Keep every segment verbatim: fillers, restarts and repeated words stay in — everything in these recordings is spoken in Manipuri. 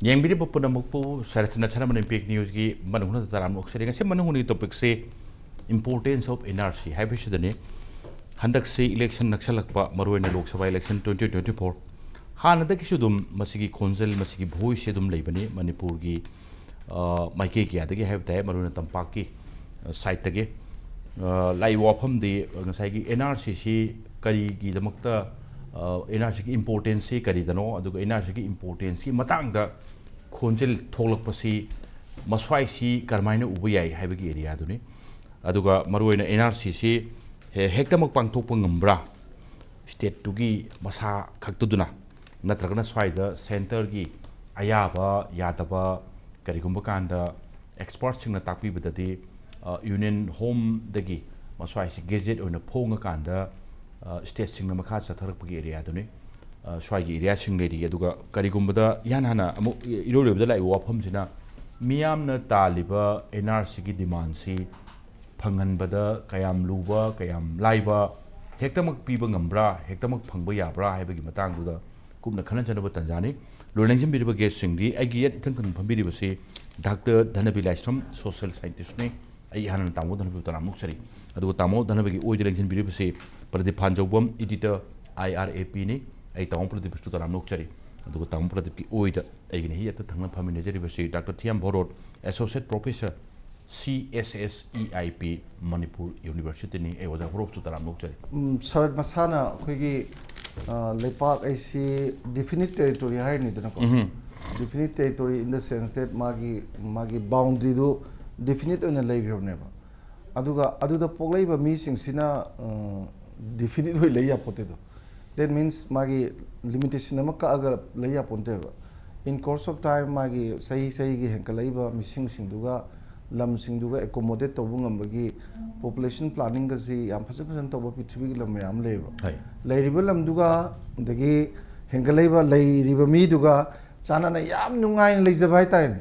ꯌꯦꯡꯕꯤꯔꯤꯕ ꯄꯨꯝꯅꯃꯛꯄꯨ ꯁꯔꯠꯅ ꯁꯔꯃꯟ ꯏꯝꯄꯦꯛ ꯅ꯭ꯌꯨꯁꯀꯤ ꯃꯅꯨꯡ ꯍꯨꯠꯅ ꯇꯔꯥꯝꯅ ꯑꯣꯛꯆꯔꯤ꯫ ꯉꯁꯤ ꯃꯅꯨꯡ ꯍꯨꯠꯅꯒꯤ ꯇꯣꯄꯤꯛꯁꯤ importance of N R C ꯍꯥꯏꯕꯁꯤꯗꯅꯤ꯫ ꯍꯟꯗꯛꯁꯤ ꯏꯂꯦꯛꯁꯟ ꯅꯛꯁꯜꯂꯛꯄ, ꯃꯔꯨꯑꯣꯏꯅ Lok Sabha election twenty twenty four, ꯍꯥꯟꯅꯗꯒꯤꯁꯨ ꯑꯗꯨꯝ ꯃꯁꯤꯒꯤ ꯈꯣꯟꯖꯦꯜ, ꯃꯁꯤꯒꯤ ꯚꯣꯏꯁꯁꯦ ꯑꯗꯨꯝ ꯂꯩꯕꯅꯤ ꯃꯅꯤꯄꯨꯔꯒꯤ, ꯑ, ꯃꯥꯏꯀꯩ ꯀꯌꯥꯗꯒꯤ ꯍꯥꯏꯕ ꯇꯥꯏ, ꯃꯔꯨꯑꯣꯏꯅ ꯇꯝꯄꯥꯛꯀꯤ, ꯑ, ꯁꯥꯏꯠꯇꯒꯤ꯫ ꯑ, ꯂꯥꯛꯏꯕ ꯋꯥꯐꯝꯗꯤ ꯉꯁꯥꯏꯒꯤ N R C ꯁꯤ ꯀꯔꯤꯒꯤꯗꯃꯛꯇ, ꯑ, N R C ꯒꯤ importance ꯁꯤ ꯀꯔꯤꯗꯅꯣ, ꯑꯗꯨꯒ N R C ꯒꯤ importance ꯀꯤ ꯃꯇꯥꯡꯗ ꯈꯣꯟꯖꯦꯜ ꯊꯣꯛꯂꯛꯄꯁꯤ ꯃꯁ꯭ꯋꯥꯏꯁꯤ ꯀꯔꯝꯍꯥꯏꯅ ꯎꯕ ꯌꯥꯏ ꯍꯥꯏꯕꯒꯤ ꯑꯦꯔꯤꯌꯥꯗꯨꯅꯤ꯫ ꯑꯗꯨꯒ ꯃꯔꯨꯑꯣꯏꯅ N R C ꯁꯤ ꯍꯦ-, ꯍꯦꯛꯇꯃꯛ ꯄꯥꯡꯊꯣꯛꯄ ꯉꯝꯕ꯭ꯔꯥ? ꯁ꯭ꯇꯦꯠꯇꯨꯒꯤ ꯃꯁꯥ ꯈꯛꯇꯗꯨꯅ, ꯅꯠꯇ꯭ꯔꯒꯅ ꯁ꯭ꯋꯥꯏꯗ ꯁꯦꯟꯇꯔꯒꯤ ꯑꯌꯥꯕ ꯌꯥꯗꯕ, ꯀꯔꯤꯒꯨꯝꯕ ꯀꯥꯟꯗ ꯑꯦꯛꯁꯄꯔꯠꯁꯤꯡꯅ ꯇꯥꯛꯄꯤꯕꯗꯗꯤ, ꯑ, ꯌꯨꯅꯤꯌꯟ ꯍꯣꯝꯗꯒꯤ ꯃꯁ꯭ꯋꯥꯏꯁꯤ ꯒꯦꯖꯦꯠ ꯑꯣꯏꯅ ꯐꯣꯡꯉꯀꯥꯟꯗ, ꯑ, ꯁ꯭ꯇꯦꯠꯁꯤꯡꯅ ꯃꯈꯥ ꯆꯠꯊꯔꯛꯄꯒꯤ ꯑꯦꯔꯤꯌꯥꯗꯨꯅꯤ꯫ ꯑ, ꯁ꯭ꯋꯥꯏꯒꯤ ꯑꯦꯔꯤꯌꯥꯁꯤꯡ ꯂꯩꯔꯤ꯫ ꯑꯗꯨꯒ ꯀꯔꯤꯒꯨꯝꯕꯗ ꯏꯍꯥꯟ ꯍꯥꯟꯅ ꯑꯃꯨꯛ ꯏ-, ꯏꯔꯣꯏ ꯂꯣꯏꯕꯗ ꯂꯥꯛꯏꯕ ꯋꯥꯐꯝꯁꯤꯅ, ꯃꯤꯌꯥꯝꯅ ꯇꯥꯜꯂꯤꯕ N R C ꯒꯤ ꯗꯤꯃꯥꯟꯁꯤ ꯐꯪꯍꯟꯕꯗ ꯀꯌꯥꯝ ꯂꯨꯕ, ꯀꯌꯥꯝ ꯂꯥꯏꯕ, ꯍꯦꯛꯇꯃꯛ ꯄꯤꯕ ꯉꯝꯕ꯭ꯔꯥ, ꯍꯦꯛꯇꯃꯛ ꯐꯪꯕ ꯌꯥꯕ꯭ꯔꯥ ꯍꯥꯏꯕꯒꯤ ꯃꯇꯥꯡꯗꯨꯗ ꯀꯨꯞꯅ ꯈꯟꯅꯖꯅꯕ ꯇꯟꯖꯥꯅꯤ꯫ ꯂꯣꯏ ꯂꯦꯡꯁꯤꯟꯕꯤꯔꯤꯕ ꯒꯦꯁꯁꯤꯡꯗꯤ ꯑꯩꯒꯤ ꯌꯦꯠ ꯏꯊꯪ ꯊꯪꯅ ꯐꯝꯕꯤꯔꯤꯕꯁꯤ ꯗꯥꯛꯇꯔ ꯙꯅꯕꯤ ꯂꯥꯏꯁ꯭ꯔꯝ, ꯁꯣꯁꯤꯌꯦꯜ ꯁꯥꯏꯟꯇꯤꯁ꯭ꯠꯅꯤ꯫ ꯑꯩ ꯏꯍꯥꯟ ꯍꯥꯟꯅ ꯇꯥꯃꯣ ꯙꯅꯕꯤꯕꯨ ꯇꯔꯥꯝꯅ ꯑꯣꯛꯆꯔꯤ꯫ ꯑꯗꯨꯒ ꯇꯥꯃꯣ ꯙꯅꯕꯤꯒꯤ ꯑꯣꯏꯗ ꯂꯦꯡꯁꯤꯟꯕꯤꯔꯤꯕꯁꯤ Pradeep ꯐꯥꯟꯖꯧꯕꯝ, editor, I R A P ꯅꯤ꯫ ꯑꯩ ꯇꯥꯃꯣ ꯄ꯭ꯔꯗꯤꯞꯁꯨ ꯇꯔꯥꯝꯅ ꯑꯣꯛꯆꯔꯤ꯫ ꯑꯗꯨꯒ ꯇꯥꯃꯣ ꯄ꯭ꯔꯗꯤꯞꯀꯤ ꯑꯣꯏꯗ ꯑꯩꯒꯤꯅ ꯍꯤ ꯑꯠꯇ ꯊꯪꯅ ꯐꯝꯃꯤꯟꯅꯖꯔꯤꯕꯁꯤ doctor Thiyam Bharat, associate professor, C S S E I P, Manipur ꯌꯨꯅꯤꯚꯔꯁꯤꯇꯤꯅꯤ꯫ ꯑꯩ ꯑꯣꯖꯥ ꯚꯣꯔꯣꯠꯁꯨ ꯇꯔꯥꯝꯅ ꯑꯣꯛꯆꯔꯤ꯫ ꯎꯝ, ꯁꯔ, ꯃꯁꯥꯅ ꯑꯩꯈꯣꯏꯒꯤ, ꯑ, ꯂꯩꯄꯥꯛ ꯑꯩꯁꯤ definite territory ꯍꯥꯏꯔꯤꯅꯤꯗꯅꯀꯣ꯫ Mm-hmm. Definite territory in the sense that ꯃꯥꯒꯤ, ꯃꯥꯒꯤ boundary ꯗꯨ definite ꯑꯣꯏꯅ ꯂꯩꯈ꯭ꯔꯕꯅꯦꯕ꯫ ꯑꯗꯨꯒ ꯑꯗꯨꯗ ꯄꯣꯛꯂꯛꯏꯕ ꯃꯤꯁꯤꯡꯁꯤꯅ, ꯑ, definite ꯑꯣꯏ ꯂꯩ ꯌꯥꯄꯣꯠꯇꯦꯗꯣ꯫ That means ꯃꯥꯒꯤ limitation ꯑꯃ ꯀꯛꯑꯒ ꯂꯩ ꯌꯥꯄꯣꯟꯇꯦꯕ꯫ In course of time ꯃꯥꯒꯤ ꯆꯍꯤ ꯆꯍꯤꯒꯤ ꯍꯦꯟꯒꯠꯂꯛꯏꯕ ꯃꯤꯁꯤꯡꯁꯤꯡꯗꯨꯒ ꯂꯝꯁꯤꯡꯗꯨꯒ accommodate ꯇꯧꯕ ꯉꯝꯕꯒꯤ population planning ꯒꯁꯤ ꯌꯥꯝ ꯐꯖ ꯐꯖꯅ ꯇꯧꯕ ꯄ꯭ꯔꯤꯊꯤꯕꯤꯒꯤ ꯂꯝ ꯃꯌꯥꯝ ꯑꯃ ꯂꯩꯌꯦꯕ꯫ ꯍꯣꯏ꯫ ꯂꯩꯔꯤꯕ ꯂꯝꯗꯨꯒ, ꯑꯗꯒꯤ ꯍꯦꯟꯒꯠꯂꯛꯏꯕ ꯂꯩꯔꯤꯕ ꯃꯤꯗꯨꯒ ꯆꯥꯟꯅꯅ ꯌꯥꯝ ꯅꯨꯡꯉꯥꯏꯅ ꯂꯩꯖꯕ ꯍꯥꯏꯇꯥꯔꯦꯅꯦ꯫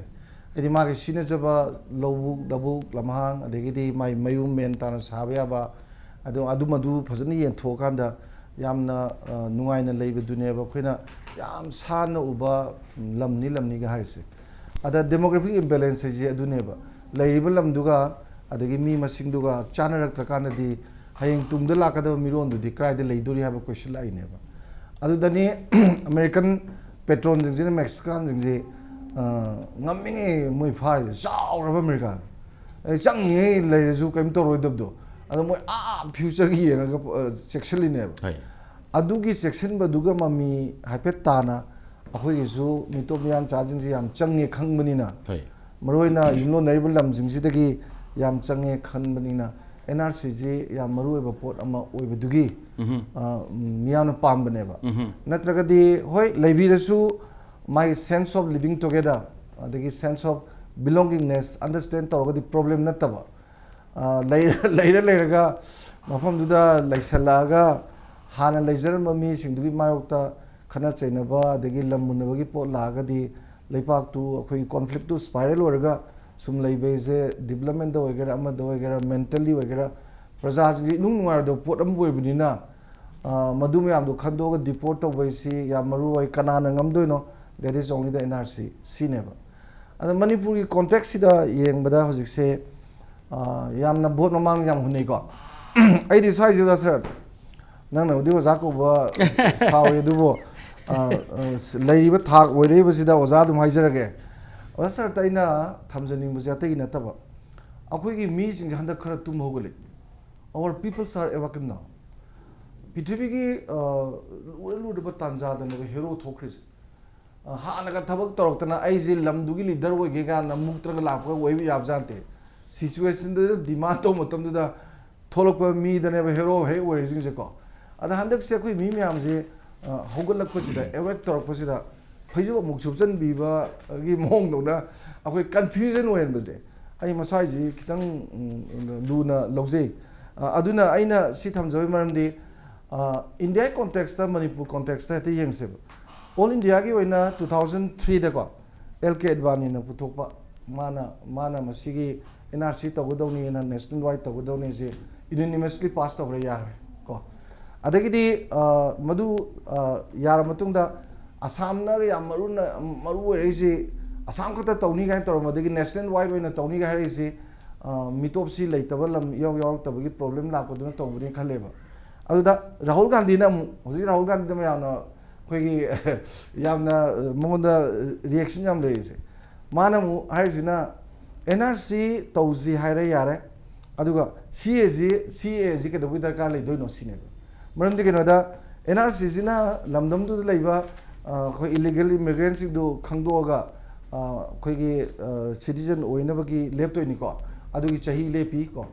ꯍꯥꯏꯗꯤ ꯃꯥꯒꯤ ꯁꯤꯖꯤꯟꯅꯖꯕ ꯂꯧꯕꯨꯛ, ꯂꯧꯕꯨꯛ, ꯂꯝꯍꯥꯡ, ꯑꯗꯒꯤꯗꯤ ꯃꯥꯏ ꯃꯌꯨꯝ ꯃꯦꯟ ꯇꯥꯅ ꯁꯥꯕ ꯌꯥꯕ, ꯑꯗꯣ ꯑꯗꯨꯃꯗꯨ ꯐꯖꯅ ꯌꯦꯟꯊꯣꯛꯑꯀꯥꯟꯗ ꯌꯥꯝꯅ ꯅꯨꯡꯉꯥꯏꯅ ꯂꯩꯕꯗꯨꯅꯦꯕ ꯑꯩꯈꯣꯏꯅ ꯌꯥꯝ ꯁꯥꯟꯅ ꯎꯕ ꯂꯝꯅꯤ ꯂꯝꯅꯤꯒ ꯍꯥꯏꯔꯤꯁꯦ꯫ ꯑꯗ demographic imbalance ꯍꯥꯏꯁꯦ ꯑꯗꯨꯅꯦꯕ, ꯂꯩꯔꯤꯕ ꯂꯝꯗꯨꯒ ꯑꯗꯒꯤ ꯃꯤ ꯃꯁꯤꯡꯗꯨꯒ ꯆꯥꯟꯅꯔꯛꯇ꯭ꯔꯀꯥꯟꯗꯗꯤ ꯍꯌꯦꯡ ꯇꯨꯡꯗ ꯂꯥꯛꯀꯗꯕ ꯃꯤꯔꯣꯟꯗꯨꯗꯤ ꯀꯗꯥꯏꯗ ꯂꯩꯗꯣꯔꯤ ꯍꯥꯏꯕ question ꯂꯥꯛꯏꯅꯦꯕ꯫ ꯑꯗꯨꯗꯅꯤ American patronꯁꯤꯡꯁꯤꯅ Mexicanꯁꯤꯡꯁꯤ ꯉꯝꯃꯤꯉꯩ ꯃꯣꯏ ꯐꯥꯔꯤꯁꯦ, ꯆꯥꯎꯔꯕ ꯑꯃꯦꯔꯤꯀꯥꯗ꯫ ꯑꯩ ꯆꯪꯉꯤꯉꯩ ꯂꯩꯔꯁꯨ ꯀꯔꯤꯝ ꯇꯧꯔꯣꯏꯗꯕꯗꯣ꯫ ꯑꯗꯣ ꯃꯣꯏ ꯑꯥ futureꯒꯤ ꯌꯦꯡꯉꯒ ꯆꯦꯛꯁꯤꯜꯂꯤꯅꯦꯕ꯫ ꯑꯗꯨꯒꯤ ꯆꯦꯛꯁꯤꯟꯕꯗꯨꯒ ꯃꯃꯤ ꯍꯥꯏꯐꯦꯠ ꯇꯥꯅ ꯑꯩꯈꯣꯏꯒꯤꯁꯨ ꯃꯤꯇꯣꯞ ꯃꯤꯌꯥꯟꯆꯥꯁꯤꯡꯁꯦ ꯌꯥꯝ ꯆꯪꯉꯦ ꯈꯪꯕꯅꯤꯅ, ꯃꯔꯨꯑꯣꯏꯅ ꯌꯨꯝꯂꯣꯟꯅꯔꯤꯕ ꯂꯝꯁꯤꯡꯁꯤꯗꯒꯤ ꯌꯥꯝ ꯆꯪꯉꯦ ꯈꯟꯕꯅꯤꯅ, NRCꯁꯤ ꯌꯥꯝ ꯃꯔꯨꯑꯣꯏꯕ ꯄꯣꯠ ꯑꯃ ꯑꯣꯏꯕꯗꯨꯒꯤ ꯃꯤꯌꯥꯝꯅ ꯄꯥꯝꯕꯅꯦꯕ꯫ ꯅꯠꯇ꯭ꯔꯒꯗꯤ ꯍꯣꯏ, ꯂꯩꯕꯤꯔꯁꯨ ꯃꯥꯒꯤ sense of living together, ꯑꯗꯒꯤ sense of belongingness understand ꯇꯧꯔꯒꯗꯤ problem ꯅꯠꯇꯕ, ꯂꯩꯔ ꯂꯩꯔꯒ ꯃꯐꯝꯗꯨꯗ ꯂꯩꯁꯜꯂꯛꯑꯒ ꯍꯥꯟꯅ ꯂꯩꯖꯔꯝꯕ ꯃꯤꯁꯤꯡꯗꯨꯒꯤ ꯃꯥꯌꯣꯛꯇ ꯈꯠꯅ ꯆꯩꯅꯕ ꯑꯗꯒꯤ ꯂꯝ ꯃꯨꯟꯅꯕꯒꯤ ꯄꯣꯠ ꯂꯥꯛꯑꯒꯗꯤ ꯂꯩꯄꯥꯛꯇꯨ ꯑꯩꯈꯣꯏꯒꯤ conflictꯇꯨ spiral ꯑꯣꯏꯔꯒ ꯁꯨꯝ ꯂꯩꯕꯁꯦ, developmentꯇ ꯑꯣꯏꯒꯦꯔꯥ ꯑꯃꯗ ꯑꯣꯏꯒꯦꯔꯥ, mentally ꯑꯣꯏꯒꯦꯔꯥ, ꯄ꯭ꯔꯖꯥꯁꯤꯡꯁꯦ ꯏꯅꯨꯡ ꯅꯨꯡꯉꯥꯏꯔꯣꯏꯗꯕ ꯄꯣꯠ ꯑꯃ ꯑꯣꯏꯕꯅꯤꯅ, ꯃꯗꯨ ꯃꯌꯥꯝꯗꯣ ꯈꯟꯗꯣꯛꯑꯒ deport ꯇꯧꯕ ꯍꯥꯏꯁꯤ ꯌꯥꯝ ꯃꯔꯨ ꯑꯣꯏ꯫ ꯀꯅꯥꯅ ꯉꯝꯗꯣꯏꯅꯣ? That is only the NRC, ꯁꯤꯅꯦꯕ꯫ ꯑꯗ ꯃꯅꯤꯄꯨꯔꯒꯤ contextꯁꯤꯗ ꯌꯦꯡꯕꯗ ꯍꯧꯖꯤꯛꯁꯦ ꯌꯥꯝꯅ vote ꯃꯃꯥꯡ ꯌꯥꯝ ꯍꯨꯟꯅꯩꯀꯣ꯫ ꯑꯩꯗꯤ ꯁ꯭ꯋꯥꯏꯁꯤꯗ sir, ꯅꯪꯅꯕꯨꯗꯤ ꯑꯣꯖꯥ ꯀꯧꯕ ꯁꯥꯎꯏ, ꯑꯗꯨꯕꯨ ꯂꯩꯔꯤꯕ ꯊꯥꯛ ꯑꯣꯏꯔꯛꯏꯕꯁꯤꯗ ꯑꯣꯖꯥ ꯑꯗꯨꯝ ꯍꯥꯏꯖꯔꯒꯦ꯫ ꯑꯣꯖꯥ sirꯗ ꯑꯩꯅ ꯊꯝꯖꯅꯤꯡꯕꯁꯦ ꯑꯇꯩꯒꯤ ꯅꯠꯇꯕ, ꯑꯩꯈꯣꯏꯒꯤ ꯃꯤꯁꯤꯡꯁꯦ ꯍꯟꯗꯛ ꯈꯔ ꯇꯨꯝ ꯍꯧꯒꯠꯂꯤ꯫ Our peoples are awakened now. ꯄ꯭ꯔꯤꯊꯤꯕꯤꯒꯤ ꯂꯨꯔ ꯂꯨꯔꯕ ꯇꯥꯟꯖꯥꯗꯅꯦꯕ hero ꯊꯣꯛꯈ꯭ꯔꯤꯁꯦ꯫ ꯍꯥꯟꯅꯒ ꯊꯕꯛ ꯇꯧꯔꯛꯇꯅ ꯑꯩꯁꯦ ꯂꯝꯗꯨꯒꯤ leader ꯑꯣꯏꯒꯦ ꯀꯥꯏꯅ ꯃꯨꯛꯇ꯭ꯔꯒ ꯂꯥꯛꯄꯒ ꯑꯣꯏꯕ ꯌꯥꯕꯖꯥꯠ ꯅꯠꯇꯦ꯫ Situationꯗꯨꯗ demand ꯇꯧꯕ ꯃꯇꯝꯗꯨꯗ ꯊꯣꯛꯂꯛꯄ ꯃꯤꯗꯅꯦꯕ hero ꯍꯦꯛ ꯑꯣꯏꯔꯤꯁꯤꯡꯁꯦꯀꯣ꯫ ꯑꯗ ꯍꯟꯗꯛꯁꯦ ꯑꯩꯈꯣꯏ ꯃꯤ ꯃꯌꯥꯝꯁꯦ ꯍꯧꯒꯠꯂꯛꯄꯁꯤꯗ, awake ꯇꯧꯔꯛꯄꯁꯤꯗ ꯐꯩꯖꯨꯞ ꯑꯃꯨꯛ ꯁꯨꯞꯆꯟꯕꯤꯕꯒꯤ ꯃꯑꯣꯡꯗꯧꯅ ꯑꯩꯈꯣꯏ confusion ꯑꯣꯏꯍꯟꯕꯁꯦ, ꯑꯩ ꯃꯁꯥꯏꯁꯤ ꯈꯤꯇꯪ ꯂꯨꯅ ꯂꯧꯖꯩ꯫ ꯑꯗꯨꯅ ꯑꯩꯅ ꯁꯤ ꯊꯝꯖꯕꯒꯤ ꯃꯔꯝꯗꯤ, India contextꯇ, ꯃꯅꯤꯄꯨꯔ contextꯇ ꯍꯦꯛꯇ ꯌꯦꯡꯁꯦꯕ꯫ All Indiaꯒꯤ ꯑꯣꯏꯅ two thousand threeꯗꯀꯣ, L K Advaniꯅ ꯄꯨꯊꯣꯛꯄ, ꯃꯥꯅ ꯃꯥꯅ ꯃꯁꯤꯒꯤ NRC ꯇꯧꯒꯗꯧꯅꯤꯅ, national wide ꯇꯧꯒꯗꯧꯅꯤꯁꯦ unanimously pass ꯇꯧꯈ꯭ꯔꯦ, ꯌꯥꯈ꯭ꯔꯦ ꯀꯣ꯫ ꯑꯗꯒꯤꯗꯤ ꯑ, ꯃꯗꯨ ꯑ, ꯌꯥꯔ ꯃꯇꯨꯡꯗ ꯑꯁꯥꯝꯅ ꯌꯥꯝ ꯃꯔꯨꯅ ꯃꯔꯨ ꯑꯣꯏꯔꯛꯏꯁꯤ, ꯑꯁꯥꯝ ꯈꯛꯇ ꯇꯧꯅꯤ ꯀꯥꯏꯅ ꯇꯧꯔꯝꯕꯗꯒꯤ ꯅꯦꯁꯅꯦꯜ ꯋꯥꯏꯗ ꯑꯣꯏꯅ ꯇꯧꯅꯤꯒ ꯍꯥꯏꯔꯛꯏꯁꯤ, ꯑ, ꯃꯤꯇꯣꯞꯁꯤ ꯂꯩꯇꯕ ꯂꯝ ꯏꯌꯥꯎ ꯌꯥꯎꯔꯛꯇꯕꯒꯤ ꯄ꯭ꯔꯣꯕ꯭ꯂꯦꯝ ꯂꯥꯛꯄꯗꯨꯅ ꯇꯧꯕꯅꯤ ꯈꯜꯂꯦꯕ꯫ ꯑꯗꯨꯗ ꯔꯥꯍꯨꯜ ꯒꯥꯟꯙꯤꯅ ꯑꯃꯨꯛ, ꯍꯧꯖꯤꯛ ꯔꯥꯍꯨꯜ ꯒꯥꯟꯙꯤꯗ ꯃꯌꯥꯝꯅ ꯑꯩꯈꯣꯏꯒꯤ ꯌꯥꯝꯅ ꯃꯉꯣꯟꯗ ꯔꯤꯌꯦꯛꯁꯟ ꯌꯥꯝ ꯂꯩꯔꯤꯁꯦ, ꯃꯥꯅ ꯑꯃꯨꯛ ꯍꯥꯏꯔꯤꯁꯤꯅ, "ꯑꯦꯟ ꯑꯥꯔ ꯁꯤ ꯇꯧꯁꯤ ꯍꯥꯏꯔꯦ, ꯌꯥꯔꯦ, ꯑꯗꯨꯒ ꯁꯤ ꯑꯦ ꯁꯤ, ꯁꯤ ꯑꯦ ꯑꯦ ꯁꯤ ꯀꯩꯗꯧꯕꯒꯤ ꯗꯔꯀꯥꯔ ꯂꯩꯗꯣꯏꯅꯣ?" ꯁꯤꯅꯦꯕ꯫ ꯃꯔꯝꯗꯤ ꯀꯩꯅꯣꯗ, ꯑꯦꯟ ꯑꯥꯔ ꯁꯤꯁꯤꯅ ꯂꯝꯗꯝꯗꯨꯗ ꯂꯩꯕ ꯑ, ꯑꯩꯈꯣꯏ ꯏꯂꯤꯒꯦꯜ ꯏꯃꯤꯒ꯭ꯔꯦꯟꯁꯤꯡꯗꯨ ꯈꯪꯗꯣꯛꯑꯒ, ꯑ, ꯑꯩꯈꯣꯏꯒꯤ ꯁꯤꯇꯤꯖꯟ ꯑꯣꯏꯅꯕꯒꯤ ꯂꯦꯞꯇꯣꯏꯅꯤꯀꯣ꯫ ꯑꯗꯨꯒꯤ ꯆꯍꯤ ꯂꯦꯞꯄꯤ ꯀꯣ꯫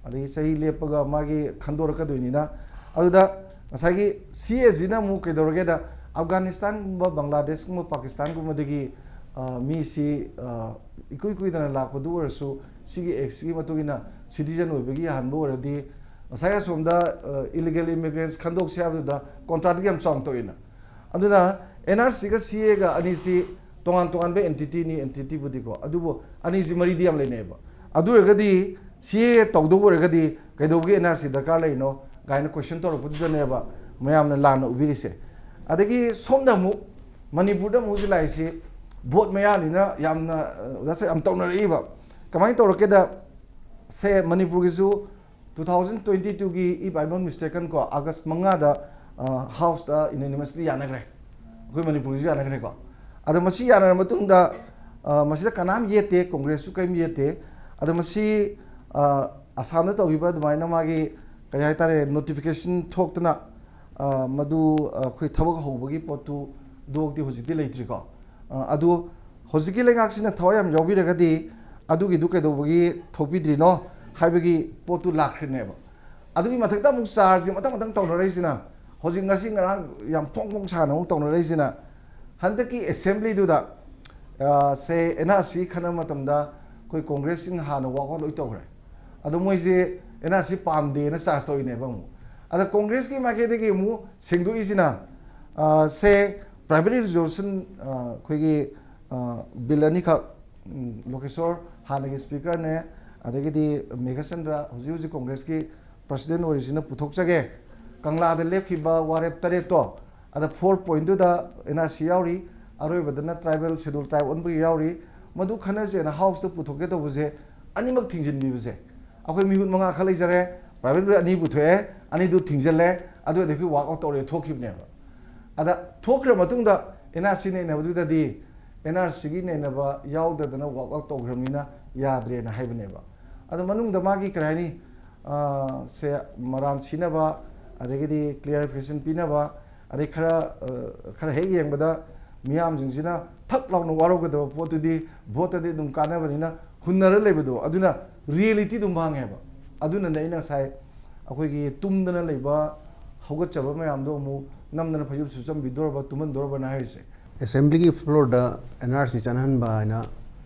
ꯑꯗꯒꯤ ꯆꯍꯤ ꯂꯦꯞꯄꯒ ꯃꯥꯒꯤ ꯈꯟꯗꯣꯔꯛꯀꯗꯣꯏꯅꯤꯅ, ꯑꯗꯨꯗ ꯉꯁꯥꯏꯒꯤ ꯁꯤ ꯑꯦ ꯁꯤꯅ ꯑꯃꯨꯛ ꯀꯩꯗꯧꯔꯒꯦꯗ, ꯑꯐꯒꯥꯅꯤꯁꯇꯥꯟꯒꯨꯝꯕ, ꯕꯪꯒ꯭ꯂꯥꯗꯦꯁꯀꯨꯝꯕ, ꯄꯥꯀꯤꯁꯇꯥꯟꯒꯨꯝꯕꯗꯒꯤ, ꯑ, ꯃꯤꯁꯤ, ꯑ, ꯏꯀꯨꯏ ꯀꯨꯏꯗꯅ ꯂꯥꯛꯄꯗꯨ ꯑꯣꯏꯔꯁꯨ, ꯁꯤꯒꯤ ꯑꯦꯛꯁꯀꯤ ꯃꯇꯨꯡ ꯏꯟꯅ ꯁꯤꯇꯤꯖꯟ ꯑꯣꯏꯕꯒꯤ ꯌꯥꯍꯟꯕ ꯑꯣꯏꯔꯗꯤ, ꯉꯁꯥꯏ ꯑꯁꯣꯝꯗ ꯏꯂꯤꯒꯦꯜ ꯏꯃꯤꯒ꯭ꯔꯦꯟꯁ ꯈꯟꯗꯣꯛꯁꯦ ꯍꯥꯏꯕꯗꯨꯗ ꯀꯣꯟꯇ꯭ꯔꯥꯗꯤꯛ ꯌꯥꯝ ꯆꯥꯎꯅ ꯇꯧꯏꯅ꯫ ꯑꯗꯨꯅ ꯑꯦꯟ ꯑꯥꯔ ꯁꯤꯒ ꯁꯤ ꯑꯦꯒ ꯑꯅꯤꯁꯤ ꯇꯣꯉꯥꯟ ꯇꯣꯉꯥꯟꯕ ꯑꯦꯟꯇꯤꯇꯤꯅꯤ, ꯑꯦꯟꯇꯤꯇꯤꯕꯨꯗꯤꯀꯣ, ꯑꯗꯨꯕꯨ ꯑꯅꯤꯁꯤ ꯃꯔꯤꯗꯤ ꯌꯥꯝ ꯂꯩꯅꯩꯑꯕ꯫ ꯑꯗꯨ ꯑꯣꯏꯔꯒꯗꯤ ꯁꯤ ꯑꯦ ꯇꯧꯗꯧꯕ ꯑꯣꯏꯔꯒꯗꯤ ꯀꯩꯗꯧꯕꯒꯤ ꯑꯦꯟ ꯑꯥꯔ ꯁꯤ ꯗꯔꯀꯥꯔ ꯂꯩꯔꯤꯅꯣ ꯀꯥꯏꯅ ꯀꯣꯏꯁꯟ ꯇꯧꯔꯛꯄꯗꯨꯗꯅꯦꯕ ꯃꯌꯥꯝꯅ ꯂꯥꯟꯅ ꯎꯕꯤꯔꯤꯁꯦ꯫ ꯑꯗꯒꯤ ꯁꯣꯝꯗ ꯑꯃꯨꯛ ꯃꯅꯤꯄꯨꯔꯗ ꯑꯃꯨꯛ ꯍꯧꯖꯤꯛ ꯂꯥꯛꯏꯁꯤ ꯚꯣꯠ ꯃꯌꯥꯅꯤꯅ ꯌꯥꯝꯅ, ꯑ, ꯑꯣꯖꯥꯁꯦ ꯌꯥꯝ ꯇꯧꯅꯔꯛꯏꯕ꯫ ꯀꯃꯥꯏꯅ ꯇꯧꯔꯛꯀꯦꯗ, ꯁꯦ ꯃꯅꯤꯄꯨꯔꯒꯤꯁꯨ ꯇꯨ ꯊꯥꯎꯖꯟ ꯇ꯭ꯋꯦꯟꯇꯤ ꯇꯨꯒꯤ, if I'm not mistaken ꯀꯣ, ꯑꯥꯒꯁ ꯃꯉꯥꯗ, ꯑ, ꯍꯥꯎꯁꯇ ꯌꯨꯅꯦꯅꯤꯃꯁꯂꯤ ꯌꯥꯅꯈ꯭ꯔꯦ꯫ ꯑꯩꯈꯣꯏ ꯃꯅꯤꯄꯨꯔꯒꯤꯁꯨ ꯌꯥꯅꯈ꯭ꯔꯦꯀꯣ꯫ ꯑꯗꯣ ꯃꯁꯤ ꯌꯥꯅꯔ ꯃꯇꯨꯡꯗ, ꯑ, ꯃꯁꯤꯗ ꯀꯅꯥꯝ ꯌꯦꯠꯇꯦ, ꯀꯣꯡꯒ꯭ꯔꯦꯁꯁꯨ ꯀꯔꯤꯝ ꯌꯦꯠꯇꯦ꯫ ꯑꯗꯣ ꯃꯁꯤ, ꯑ, ꯑꯁꯥꯝꯗ ꯇꯧꯈꯤꯕ ꯑꯗꯨꯃꯥꯏꯅ ꯃꯥꯒꯤ ꯀꯔꯤ ꯍꯥꯏꯇꯥꯔꯦ, ꯅꯣꯇꯤꯐꯤꯀꯦꯁꯟ ꯊꯣꯛꯇꯅ, ꯑ, ꯃꯗꯨ, ꯑ, ꯑꯩꯈꯣꯏ ꯊꯕꯛ ꯍꯧꯕꯒꯤ ꯄꯣꯠꯇꯨ ꯗꯣꯛꯇꯤ ꯍꯧꯖꯤꯛꯇꯤ ꯂꯩꯇ꯭ꯔꯤꯀꯣ꯫ ꯑ, ꯑꯗꯨ ꯍꯧꯖꯤꯛꯀꯤ ꯂꯩꯉꯥꯛꯁꯤꯅ ꯊꯋꯥꯏ ꯌꯥꯝ ꯌꯥꯎꯕꯤꯔꯒꯗꯤ ꯑꯗꯨꯒꯤꯗꯨ ꯀꯩꯗꯧꯕꯒꯤ ꯊꯣꯛꯄꯤꯗ꯭ꯔꯤꯅꯣ ꯍꯥꯏꯕꯒꯤ ꯄꯣꯠꯇꯨ ꯂꯥꯛꯈ꯭ꯔꯤꯅꯦꯕ꯫ ꯑꯗꯨꯒꯤ ꯃꯊꯛꯇ ꯑꯃꯨꯛ ꯆꯥꯔꯖꯁꯦ ꯃꯊꯪ ꯃꯊꯪ ꯇꯧꯅꯔꯛꯏꯁꯤꯅ, ꯍꯧꯖꯤꯛ ꯉꯁꯤ ꯉꯔꯥꯡ ꯌꯥꯝ ꯐꯣꯡ ꯐꯣꯡ ꯁꯥꯅ ꯑꯃꯨꯛ ꯇꯧꯅꯔꯛꯏꯁꯤꯅ, ꯍꯟꯗꯛꯀꯤ ꯑꯦꯁꯦꯝꯕ꯭ꯂꯤꯗꯨꯗ, ꯑ, ꯁꯦ ꯑꯦꯟ ꯑꯥꯔ ꯁꯤ ꯈꯟꯅꯕ ꯃꯇꯝꯗ ꯑꯩꯈꯣꯏ ꯀꯣꯡꯒ꯭ꯔꯦꯁꯁꯤꯡ ꯍꯥꯟꯅ ꯋꯥꯛ ꯑꯥꯎꯠ ꯂꯣꯏ ꯇꯧꯈ꯭ꯔꯦ꯫ ꯑꯗꯣ ꯃꯣꯏꯁꯦ ꯑꯦꯟ ꯑꯥꯔ ꯁꯤ ꯄꯥꯝꯗꯦꯅ ꯆꯥꯔꯖ ꯇꯧꯔꯤꯅꯦꯕ ꯑꯃꯨꯛ꯫ ꯑꯗ ꯀꯣꯡꯒ꯭ꯔꯦꯁꯀꯤ ꯃꯥꯏꯀꯩꯗꯒꯤ ꯑꯃꯨꯛ ꯁꯦꯡꯗꯣꯛꯏꯁꯤꯅ, ꯑ, ꯁꯦ ꯄ꯭ꯔꯥꯏꯃꯔꯤ ꯔꯤꯖꯣꯂꯨꯁꯟ, ꯑ, ꯑꯩꯈꯣꯏꯒꯤ, ꯑ, ꯕꯤꯜ ꯑꯅꯤꯈꯛ, ꯎꯝ, ꯂꯣꯀꯦꯁꯣꯔ ꯍꯥꯟꯅꯒꯤ ꯁ꯭ꯄꯤꯀꯔꯅꯦ, ꯑꯗꯒꯤꯗꯤ ꯃꯦꯘꯆꯟꯗ꯭ꯔ ꯍꯧꯖꯤꯛ ꯍꯧꯖꯤꯛ ꯀꯣꯡꯒ꯭ꯔꯦꯁꯀꯤ ꯄ꯭ꯔꯁꯤꯗꯦꯟ ꯑꯣꯏꯔꯤꯁꯤꯅ ꯄꯨꯊꯣꯛꯆꯒꯦ꯫ ꯀꯪꯂꯥꯗ ꯂꯦꯞꯈꯤꯕ ꯋꯥꯔꯦꯞ ꯇꯔꯦꯠꯇꯣ, ꯑꯗ ꯐꯣꯔ ꯄꯣꯏꯟꯗꯨꯗ ꯑꯦꯟ ꯑꯥꯔ ꯁꯤ ꯌꯥꯎꯔꯤ, ꯑꯔꯣꯏꯕꯗꯅ ꯇ꯭ꯔꯥꯏꯕꯦꯜ ꯁꯦꯗꯨꯜ ꯇ꯭ꯔꯥꯏꯕ ꯑꯣꯟꯕꯒꯤ ꯌꯥꯎꯔꯤ꯫ ꯃꯗꯨ ꯈꯟꯅꯁꯦꯅ ꯍꯥꯎꯁꯇ ꯄꯨꯊꯣꯛꯀꯦ ꯇꯧꯕꯁꯦ ꯑꯅꯤꯃꯛ ꯊꯤꯡꯖꯤꯟꯕꯤꯕꯁꯦ, ꯑꯩꯈꯣꯏ ꯃꯤꯍꯨꯠ ꯃꯉꯥ ꯈꯛ ꯂꯩꯖꯔꯦ, ꯄ꯭ꯔꯥꯏꯚꯦꯠ ꯑꯅꯤ ꯄꯨꯊꯣꯛꯑꯦ, ꯑꯅꯤꯗꯨ ꯊꯤꯡꯖꯤꯜꯂꯦ, ꯑꯗꯨ ꯑꯩꯈꯣꯏ ꯋꯥꯛ ꯑꯥꯎꯠ ꯇꯧꯔꯦ ꯊꯣꯛꯈꯤꯕꯅꯦꯕ꯫ ꯑꯗ ꯊꯣꯛꯈ꯭ꯔ ꯃꯇꯨꯡꯗ and R C ꯅꯩꯅꯕꯗꯨꯗꯗꯤ and R ꯁꯤꯒꯤ ꯅꯩꯅꯕ ꯌꯥꯎꯗꯗꯅ ꯋꯥꯛ ꯑꯥꯎꯠ ꯇꯧꯈ꯭ꯔꯕꯅꯤꯅ ꯌꯥꯗ꯭ꯔꯦꯅ ꯍꯥꯏꯕꯅꯦꯕ꯫ ꯑꯗꯣ ꯃꯅꯨꯡꯗ ꯃꯥꯒꯤ ꯀꯔꯤ ꯍꯥꯏꯅꯤ, ꯑ, ꯁꯦ ꯃꯔꯥꯟ ꯁꯤꯅꯕ, ꯑꯗꯒꯤꯗꯤ ꯀ꯭ꯂꯤꯌꯥꯔꯤꯐꯤꯀꯦꯁꯟ ꯄꯤꯅꯕ, ꯑꯗꯩ ꯈꯔ, ꯑ, ꯈꯔ ꯍꯦꯛ ꯌꯦꯡꯕꯗ ꯃꯤꯌꯥꯝꯁꯤꯡꯁꯤꯅ ꯊꯛ ꯂꯥꯎꯅ ꯋꯥꯔꯧꯒꯗꯕ ꯄꯣꯠꯇꯨꯗꯤ ꯚꯣꯠꯇꯗꯤ ꯑꯗꯨꯝ ꯀꯥꯟꯅꯕꯅꯤꯅ ꯍꯨꯟꯅꯔ ꯂꯩꯕꯗꯣ, ꯑꯗꯨꯅ ꯔꯤꯌꯦꯂꯤꯇꯤꯗꯨ ꯃꯥꯡꯉꯦꯕ꯫ ꯑꯗꯨꯅꯅꯦ ꯑꯩꯅ ꯉꯁꯥꯏ ꯑꯩꯈꯣꯏꯒꯤ ꯇꯨꯝꯗꯅ ꯂꯩꯕ ꯍꯧꯒꯠꯆꯕ ꯃꯌꯥꯝꯗꯣ ꯑꯃꯨꯛ ꯅꯝꯗꯅ ꯐꯩꯖꯨꯞ ꯁꯨꯆꯟꯕꯤꯗꯣꯔꯕ, ꯇꯨꯝꯍꯟꯗꯣꯔꯕꯅ ꯍꯥꯏꯔꯤꯁꯦ꯫ ꯑꯦꯁꯦꯝꯕ꯭ꯂꯤꯒꯤ ꯐ꯭ꯂꯣꯔꯗ ꯑꯦꯟ ꯑꯥꯔ ꯁꯤ ꯆꯠꯅꯍꯟꯕ ꯍꯥꯏꯅ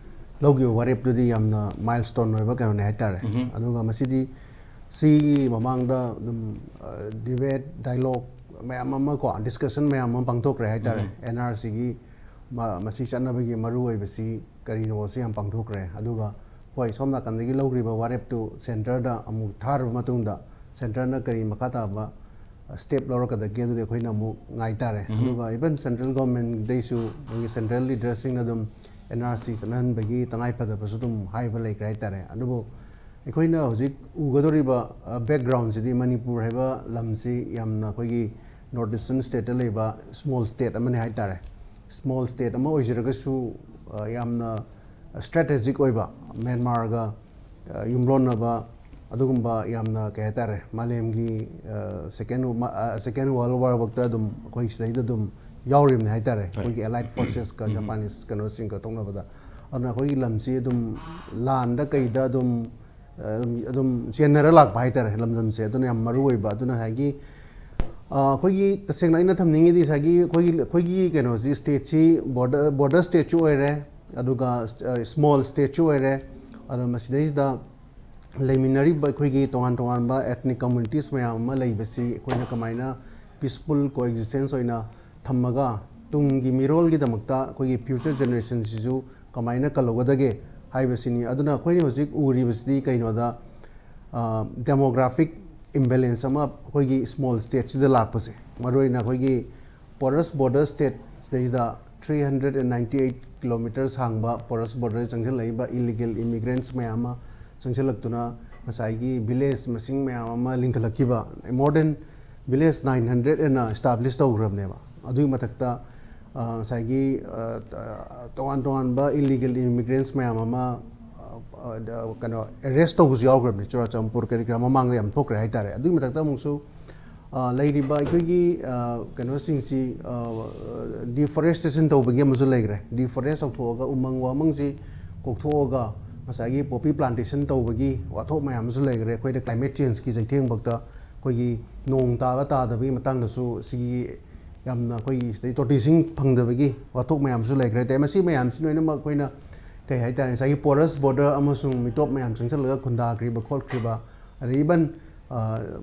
ꯂꯧꯈꯤꯕ ꯋꯥꯔꯦꯞꯇꯨꯗꯤ ꯌꯥꯝꯅ ꯃꯥꯏꯜꯁ꯭ꯇꯣꯟ ꯑꯣꯏꯕ ꯀꯩꯅꯣꯅꯦ ꯍꯥꯏꯇꯥꯔꯦ꯫ ꯎꯝꯍꯨꯝ꯫ ꯑꯗꯨꯒ ꯃꯁꯤꯗꯤ ꯁꯤꯒꯤ ꯃꯃꯥꯡꯗ ꯑꯗꯨꯝ, ꯑ, ꯗꯤꯕꯦꯠ, ꯗꯥꯏꯂꯣꯛ ꯃꯌꯥꯝ ꯑꯃ ꯀꯣ, ꯗꯤꯁꯀꯁꯟ ꯃꯌꯥꯝ ꯑꯃ ꯄꯥꯡꯊꯣꯛꯈ꯭ꯔꯦ ꯍꯥꯏꯇꯥꯔꯦ꯫ ꯎꯝꯍꯨꯝ꯫ ꯑꯦꯟ ꯑꯥꯔ ꯁꯤꯒꯤ ꯃ-, ꯃꯁꯤ ꯆꯠꯅꯕꯒꯤ ꯃꯔꯨꯑꯣꯏꯕꯁꯤ ꯀꯔꯤꯅꯣ ꯁꯤ ꯌꯥꯝ ꯄꯥꯡꯊꯣꯛꯈ꯭ꯔꯦ꯫ ꯑꯗꯨꯒ ꯍꯣꯏ, ꯁꯣꯝ ꯅꯥꯀꯟꯗꯒꯤ ꯂꯧꯈ꯭ꯔꯤꯕ ꯋꯥꯔꯦꯞꯇꯨ ꯁꯦꯟꯇꯔꯗ ꯑꯃꯨꯛ ꯊꯥꯔꯕ ꯃꯇꯨꯡꯗ ꯁꯦꯟꯇꯔꯅ ꯀꯔꯤ ꯃꯈꯥ ꯇꯥꯕ ꯁ꯭ꯇꯦꯞ ꯂꯧꯔꯛꯀꯗꯒꯦ ꯑꯗꯨꯗꯤ ꯑꯩꯈꯣꯏꯅ ꯑꯃꯨꯛ ꯉꯥꯏ ꯇꯥꯔꯦ꯫ ꯎꯝꯍꯨꯝ꯫ ꯑꯗꯨꯒ ꯏꯚꯟ ꯁꯦꯟꯇ꯭ꯔꯦꯜ ꯒꯣꯔꯃꯦꯟꯗꯩꯁꯨ ꯃꯣꯏꯒꯤ ꯁꯦꯟꯇ꯭ꯔꯦꯜ ꯂꯤꯗꯔꯁꯤꯡꯅ ꯑꯗꯨꯝ ꯑꯦꯟ ꯑꯥꯔ ꯁꯤ ꯆꯠꯅꯍꯟꯕꯒꯤ ꯇꯉꯥꯏ ꯐꯗꯕꯁꯨ ꯑꯗꯨꯝ ꯍꯥꯏꯕ ꯂꯩꯈ꯭ꯔꯦ ꯍꯥꯏꯇꯥꯔꯦ꯫ ꯑꯗꯨꯕꯨ ꯑꯩꯈꯣꯏꯅ ꯍꯧꯖꯤꯛ ꯎꯒꯗꯧꯔꯤꯕ, ꯑ, ꯕꯦꯛꯒ꯭ꯔꯥꯎꯟꯁꯤꯗꯤ ꯃꯅꯤꯄꯨꯔ ꯍꯥꯏꯕ ꯂꯝꯁꯤ ꯌꯥꯝꯅ ꯑꯩꯈꯣꯏꯒꯤ ꯅꯣꯔꯠ ꯏꯁꯇꯔꯟ ꯁ꯭ꯇꯦꯠꯇ ꯂꯩꯕ ꯁ꯭ꯃꯣꯜ ꯁ꯭ꯇꯦꯠ ꯑꯃꯅꯤ ꯍꯥꯏꯇꯥꯔꯦ꯫ ꯁ꯭ꯃꯣꯜ ꯁ꯭ꯇꯦꯠ ꯑꯃ ꯑꯣꯏꯖꯔꯒꯁꯨ, ꯑ, ꯌꯥꯝꯅ ꯁ꯭ꯇ꯭ꯔꯦꯇꯦꯖꯤꯛ ꯑꯣꯏꯕ, ꯃ꯭ꯌꯥꯟꯃꯥꯔꯒ, ꯑ, ꯌꯨꯝꯂꯣꯟꯅꯕ ꯑꯗꯨꯒꯨꯝꯕ ꯌꯥꯝꯅ, ꯀꯩ ꯍꯥꯏꯇꯥꯔꯦ, ꯃꯥꯂꯦꯝꯒꯤ, ꯑ, ꯁꯦꯀꯦꯟ ꯋ-, ꯃ-, ꯑ, ꯁꯦꯀꯦꯟ ꯋꯥꯔꯜ ꯋꯥꯔ ꯐꯥꯎꯇ ꯑꯗꯨꯝ ꯑꯩꯈꯣꯏ ꯁꯤꯗꯩꯗ ꯑꯗꯨꯝ ꯌꯥꯎꯔꯤꯕꯅꯤ ꯍꯥꯏꯇꯥꯔꯦ꯫ ꯍꯣꯏ꯫ ꯑꯩꯈꯣꯏꯒꯤ ꯑꯦꯂꯥꯏꯠ ꯐꯣꯔꯁꯦꯁꯀ ꯎꯝ꯫ ꯖꯄꯥꯅꯤꯁ ꯀꯩꯅꯣꯁꯤꯡꯒ ꯇꯣꯛꯅꯕꯗ꯫ ꯑꯗꯨꯅ ꯑꯩꯈꯣꯏꯒꯤ ꯂꯝꯁꯤ ꯑꯗꯨꯝ ꯂꯥꯟꯗ ꯀꯩꯗ ꯑꯗꯨꯝ, ꯑ, ꯑꯗꯨꯝ ꯆꯦꯟꯅꯔ ꯂꯥꯛꯄ ꯍꯥꯏꯇꯥꯔꯦ ꯂꯝꯗꯝꯁꯦ꯫ ꯑꯗꯨꯅ ꯌꯥꯝ ꯃꯔꯨ ꯑꯣꯏꯕ꯫ ꯑꯗꯨꯅ ꯉꯁꯥꯏꯒꯤ, ꯑ, ꯑꯩꯈꯣꯏꯒꯤ ꯇꯁꯦꯡꯅ ꯑꯩꯅ ꯊꯝꯅꯤꯡꯉꯤꯗꯤ ꯉꯁꯥꯏꯒꯤ ꯑꯩꯈꯣꯏꯒꯤ, ꯑꯩꯈꯣꯏꯒꯤ ꯀꯩꯅꯣꯁꯤ, ꯁ꯭ꯇꯦꯠꯁꯤ ꯕꯣꯔꯗꯔ, ꯕꯣꯔꯗꯔ ꯁ꯭ꯇꯦꯠꯁꯨ ꯑꯣꯏꯔꯦ, ꯑꯗꯨꯒ, ꯑ, ꯁ꯭ꯃꯣꯜ ꯁ꯭ꯇꯦꯠꯁꯨ ꯑꯣꯏꯔꯦ꯫ ꯑꯗꯣ ꯃꯁꯤꯗꯩꯁꯤꯗ ꯂꯩꯃꯤꯟꯅꯔꯤꯕ ꯑꯩꯈꯣꯏꯒꯤ ꯇꯣꯉꯥꯟ ꯇꯣꯉꯥꯟꯕ ꯑꯦꯊꯅꯤꯛ ꯀꯝꯃꯨꯅꯤꯇꯤꯁ ꯃꯌꯥꯝ ꯑꯃ ꯂꯩꯕꯁꯤ ꯑꯩꯈꯣꯏꯅ ꯀꯃꯥꯏꯅ ꯄꯤꯁꯐꯨꯜ ꯀꯣꯑꯦꯛꯖꯤꯁꯇꯦꯟꯁ ꯑꯣꯏꯅ ꯊꯝꯃꯒ ꯇꯨꯡꯒꯤ ꯃꯤꯔꯣꯜꯒꯤꯗꯃꯛꯇ ꯑꯩꯈꯣꯏꯒꯤ ꯐ꯭ꯌꯨꯆꯔ ꯖꯦꯅꯦꯔꯦꯁꯟꯁꯤꯁꯨ ꯀꯃꯥꯏꯅ ꯀꯜꯍꯧꯒꯗꯒꯦ ꯍꯥꯏꯕꯁꯤꯅꯤ꯫ ꯑꯗꯨꯅ ꯑꯩꯈꯣꯏꯅ ꯍꯧꯖꯤꯛ ꯎꯔꯤꯕꯁꯤꯗꯤ ꯀꯩꯅꯣꯗ, ꯑ, ꯗꯦꯃꯣꯒ꯭ꯔꯥꯐꯤꯛ ꯏꯝꯕꯦꯂꯦꯟꯁ ꯑꯃ ꯑꯩꯈꯣꯏꯒꯤ ꯁ꯭ꯃꯣꯜ ꯁ꯭ꯇꯦꯠꯁꯤꯗ ꯂꯥꯛꯄꯁꯦ, ꯃꯔꯨꯑꯣꯏꯅ ꯑꯩꯈꯣꯏꯒꯤ ꯄꯣꯔꯁ ꯕꯣꯔꯗꯔ ꯁ꯭ꯇꯦꯠ ꯁꯤꯗꯩꯁꯤꯗ three hundred and ninety eight kilometre ꯁꯥꯡꯕ ꯄꯣꯔꯁ ꯕꯣꯔꯗꯔ ꯆꯪꯁꯤꯜꯂꯛꯏꯕ ꯏꯂꯤꯒꯦꯜ ꯏꯃꯤꯒ꯭ꯔꯦꯟꯠꯁ ꯃꯌꯥꯝ ꯑꯃ ꯆꯪꯁꯤꯜꯂꯛꯇꯨꯅ ꯉꯁꯥꯏꯒꯤ ꯚꯤꯂꯦꯖ ꯃꯁꯤꯡ ꯃꯌꯥꯝ ꯑꯃ ꯂꯤꯡꯈꯠꯂꯛꯈꯤꯕ, more than village nine hundred ꯍꯦꯟꯅ ꯏꯁꯇꯥꯕ꯭ꯂꯤꯁ ꯇꯧꯈ꯭ꯔꯕꯅꯦꯕ꯫ ꯑꯗꯨꯒꯤ ꯃꯊꯛꯇ ꯉꯁꯥꯏꯒꯤ ꯇꯣꯉꯥꯟ ꯇꯣꯉꯥꯟꯕ ꯏꯂꯤꯒꯦꯜ ꯏꯃꯤꯒ꯭ꯔꯦꯟꯠꯁ ꯃꯌꯥꯝ ꯑꯃ ꯀꯩꯅꯣ ꯑꯦꯔꯦꯁ ꯇꯧꯕꯁꯨ ꯌꯥꯎꯈ꯭ꯔꯕꯅꯤ꯫ ꯆꯨꯔꯥꯆꯥꯟꯄꯨꯔ ꯀꯔꯤ ꯀꯔꯥ ꯃꯃꯥꯡꯗ ꯌꯥꯝ ꯊꯣꯛꯈ꯭ꯔꯦ ꯍꯥꯏꯇꯥꯔꯦ꯫ ꯑꯗꯨꯒꯤ ꯃꯊꯛꯇ ꯑꯃꯨꯛꯁꯨ ꯂꯩꯔꯤꯕ ꯑꯩꯈꯣꯏꯒꯤ ꯀꯩꯅꯣꯁꯤꯡꯁꯤ ꯗꯤꯐꯣꯔꯦꯁꯇꯦꯁꯟ ꯇꯧꯕꯒꯤ ꯑꯃꯁꯨ ꯂꯩꯈ꯭ꯔꯦ꯫ ꯗꯤꯐꯣꯔꯦꯁ ꯇꯧꯊꯣꯛꯑꯒ ꯎꯃꯪ ꯋꯥꯃꯪꯁꯤ ꯀꯣꯛꯊꯣꯛꯑꯒ ꯉꯁꯥꯏꯒꯤ ꯄꯣꯄꯤ ꯄ꯭ꯂꯥꯟꯇꯦꯁꯟ ꯇꯧꯕꯒꯤ ꯋꯥꯊꯣꯛ ꯃꯌꯥꯝ ꯑꯃꯁꯨ ꯂꯩꯈ꯭ꯔꯦ꯫ ꯑꯩꯈꯣꯏꯗ ꯀ꯭ꯂꯥꯏꯃꯦꯠ ꯆꯦꯟꯖꯀꯤ ꯆꯩꯊꯦꯡꯐꯛꯇ ꯑꯩꯈꯣꯏꯒꯤ ꯅꯣꯡ ꯇꯥꯕ ꯇꯥꯗꯕꯒꯤ ꯃꯇꯥꯡꯗꯁꯨ ꯁꯤꯒꯤ ꯌꯥꯝꯅ ꯑꯩꯈꯣꯏꯒꯤ ꯁꯤꯗꯩ ꯇꯣꯇꯤ ꯏꯁꯤꯡ ꯐꯪꯗꯕꯒꯤ ꯋꯥꯊꯣꯛ ꯃꯌꯥꯝꯁꯨ ꯂꯩꯈ꯭ꯔꯦ꯫ ꯑꯗꯩ ꯃꯁꯤ ꯃꯌꯥꯝꯁꯤ ꯂꯣꯏꯅꯃꯛ ꯑꯩꯈꯣꯏꯅ ꯀꯩ ꯍꯥꯏꯇꯥꯔꯦ, ꯉꯁꯥꯏꯒꯤ ꯄꯣꯔꯁ ꯕꯣꯔꯗꯔ ꯑꯃꯁꯨꯡ ꯃꯤꯇꯣꯞ ꯃꯌꯥꯝ ꯆꯪꯁꯤꯜꯂꯒ ꯈꯨꯟꯗꯥꯈ꯭ꯔꯤꯕ ꯈꯣꯠꯈ꯭ꯔꯤꯕ, ꯑꯗꯩ ꯏꯕꯟ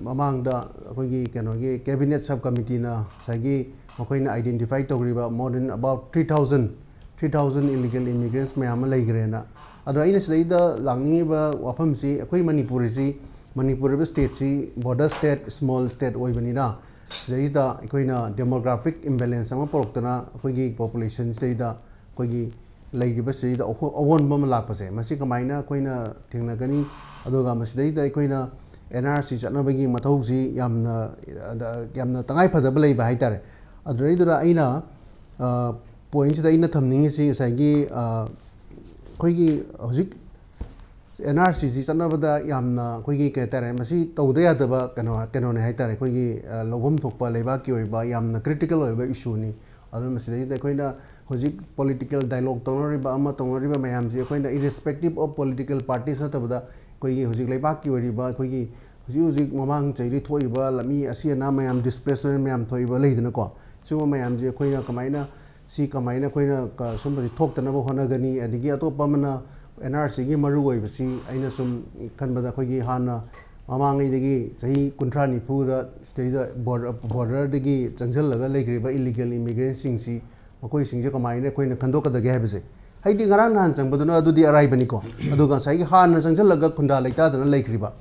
ꯃꯃꯥꯡꯗ ꯑꯩꯈꯣꯏꯒꯤ ꯀꯩꯅꯣꯒꯤ ꯀꯦꯕꯤꯅꯦꯠ ꯁꯕ ꯀꯃꯤꯇꯤꯅ ꯉꯁꯥꯏꯒꯤ ꯃꯈꯣꯏꯅ identify ꯇꯧꯈ꯭ꯔꯤꯕ more than about three thousand, three thousand illegal immigrants ꯃꯌꯥꯝ ꯑꯃ ꯂꯩꯈ꯭ꯔꯦꯅ꯫ ꯑꯗꯣ ꯑꯩꯅ ꯁꯤꯗꯩꯗ ꯂꯥꯛꯅꯤꯡꯉꯤꯕ ꯋꯥꯐꯝꯁꯤ, ꯑꯩꯈꯣꯏ ꯃꯅꯤꯄꯨꯔꯁꯤ, ꯃꯅꯤꯄꯨꯔ ꯍꯥꯏꯕ ꯁ꯭ꯇꯦꯠꯁꯤ ꯕꯣꯔꯗꯔ ꯁ꯭ꯇꯦꯠ, ꯁ꯭ꯃꯣꯜ ꯁ꯭ꯇꯦꯠ ꯑꯣꯏꯕꯅꯤꯅ, ꯁꯤꯗꯩꯁꯤꯗ ꯑꯩꯈꯣꯏꯅ ꯗꯦꯃꯣꯒ꯭ꯔꯥꯐꯤꯛ ꯏꯝꯕꯦꯂꯦꯟꯁ ꯑꯃ ꯄꯨꯔꯛꯇꯅ ꯑꯩꯈꯣꯏꯒꯤ ꯄꯣꯄꯨꯂꯦꯁꯟꯁꯤꯗꯩꯗ ꯑꯩꯈꯣꯏꯒꯤ ꯂꯩꯔꯤꯕꯁꯤꯗꯩꯗ ꯑꯍꯣ-, ꯑꯑꯣꯟꯕ ꯑꯃ ꯂꯥꯛꯄꯁꯦ, ꯃꯁꯤ ꯀꯃꯥꯏꯅ ꯑꯩꯈꯣꯏꯅ ꯊꯦꯡꯅꯒꯅꯤ? ꯑꯗꯨꯒ ꯃꯁꯤꯗꯩꯗ ꯑꯩꯈꯣꯏꯅ ꯑꯦꯟ ꯑꯥꯔ ꯁꯤ ꯆꯠꯅꯕꯒꯤ ꯃꯊꯧꯁꯤ ꯌꯥꯝꯅ, ꯑꯗ, ꯌꯥꯝꯅ ꯇꯉꯥꯏ ꯐꯗꯕ ꯂꯩꯕ ꯍꯥꯏꯇꯥꯔꯦ꯫ ꯑꯗꯨꯗꯩꯗꯨꯗ ꯑꯩꯅ, ꯑ, ꯄꯣꯏꯟꯁꯤꯗ ꯑꯩꯅ ꯊꯝꯅꯤꯡꯉꯤꯁꯤ ꯉꯁꯥꯏꯒꯤ, ꯑ, ꯑꯩꯈꯣꯏꯒꯤ ꯍꯧꯖꯤꯛ ꯑꯦꯟ ꯑꯥꯔ ꯁꯤꯁꯤ ꯆꯠꯅꯕꯗ ꯌꯥꯝꯅ ꯑꯩꯈꯣꯏꯒꯤ ꯀꯩ ꯍꯥꯏꯇꯥꯔꯦ, ꯃꯁꯤ ꯇꯧꯗ ꯌꯥꯗꯕ ꯀꯩꯅꯣ, ꯀꯩꯅꯣꯅꯦ ꯍꯥꯏꯇꯥꯔꯦ꯫ ꯑꯩꯈꯣꯏꯒꯤ, ꯑ, ꯂꯧꯐꯝ ꯊꯣꯛꯄ ꯂꯩꯕꯥꯛꯀꯤ ꯑꯣꯏꯕ ꯌꯥꯝꯅ ꯀ꯭ꯔꯤꯇꯤꯀꯦꯜ ꯑꯣꯏꯕ ꯏꯁꯨꯅꯤ꯫ ꯑꯗꯨꯅ ꯃꯁꯤꯗꯩꯗ ꯑꯩꯈꯣꯏꯅ ꯍꯧꯖꯤꯛ ꯄꯣꯂꯤꯇꯤꯀꯦꯜ ꯗꯥꯏꯂꯣꯒ ꯇꯧꯅꯔꯤꯕ ꯑꯃ ꯇꯧꯅꯔꯤꯕ ꯃꯌꯥꯝꯁꯤ ꯑꯩꯈꯣꯏꯅ irrespective of political parties ꯅꯠꯇꯕꯗ ꯑꯩꯈꯣꯏꯒꯤ ꯍꯧꯖꯤꯛ ꯂꯩꯕꯥꯛꯀꯤ ꯑꯣꯏꯔꯤꯕ ꯑꯩꯈꯣꯏꯒꯤ ꯍꯧꯖꯤꯛ ꯍꯧꯖꯤꯛ ꯃꯃꯥꯡ ꯆꯍꯤꯗꯒꯤ ꯊꯣꯛꯏꯕ ꯂꯝꯕꯤ ꯑꯁꯤ ꯑꯅꯥ ꯃꯌꯥꯝ, ꯗꯤꯁꯄ꯭ꯂꯦꯁꯃꯦꯟ ꯃꯌꯥꯝ ꯊꯣꯛꯏꯕ ꯂꯩꯗꯅꯀꯣ, ꯁꯤꯒꯨꯝꯕ ꯃꯌꯥꯝꯁꯤ ꯑꯩꯈꯣꯏꯅ ꯀꯃꯥꯏꯅ ꯁꯤ ꯀꯃꯥꯏꯅ ꯑꯩꯈꯣꯏꯅ ꯀ-, ꯁꯨꯝꯕꯁꯤ ꯊꯣꯛꯇꯅꯕ ꯍꯣꯠꯅꯒꯅꯤ? ꯑꯗꯒꯤ ꯑꯇꯣꯞꯄ ꯑꯃꯅ ꯑꯦꯟ ꯑꯥꯔ ꯁꯤꯒꯤ ꯃꯔꯨ ꯑꯣꯏꯕꯁꯤ ꯑꯩꯅ ꯁꯨꯝ ꯈꯟꯕꯗ ꯑꯩꯈꯣꯏꯒꯤ ꯍꯥꯟꯅ ꯃꯃꯥꯡꯉꯩꯗꯒꯤ ꯆꯍꯤ ꯀꯨꯟꯊ꯭ꯔꯥ ꯅꯤꯐꯨꯗ ꯁꯤꯗꯩꯗ ꯕꯣꯔꯗꯔ, ꯕꯣꯔꯗꯔꯗꯒꯤ ꯆꯪꯁꯤꯜꯂꯒ ꯂꯩꯈ꯭ꯔꯤꯕ ꯏꯂꯤꯒꯦꯜ ꯏꯃꯤꯒ꯭ꯔꯦꯟꯁꯤꯡꯁꯤ, ꯃꯈꯣꯏꯁꯤꯡꯁꯦ ꯀꯃꯥꯏꯅ ꯑꯩꯈꯣꯏꯅ ꯈꯟꯗꯣꯛꯀꯗꯒꯦ ꯍꯥꯏꯕꯁꯦ, ꯍꯥꯏꯗꯤ ꯉꯔꯥꯡ ꯅꯍꯥꯟ ꯆꯪꯕꯗꯨꯅ ꯑꯗꯨꯗꯤ ꯑꯔꯥꯏꯕꯅꯤꯀꯣ꯫ ꯑꯗꯨꯒ ꯉꯁꯥꯏꯒꯤ ꯍꯥꯟꯅ ꯆꯪꯁꯤꯜꯂꯒ ꯈꯨꯟꯗꯥ ꯂꯩꯇꯥꯗꯅ ꯂꯩꯈ꯭ꯔꯤꯕ,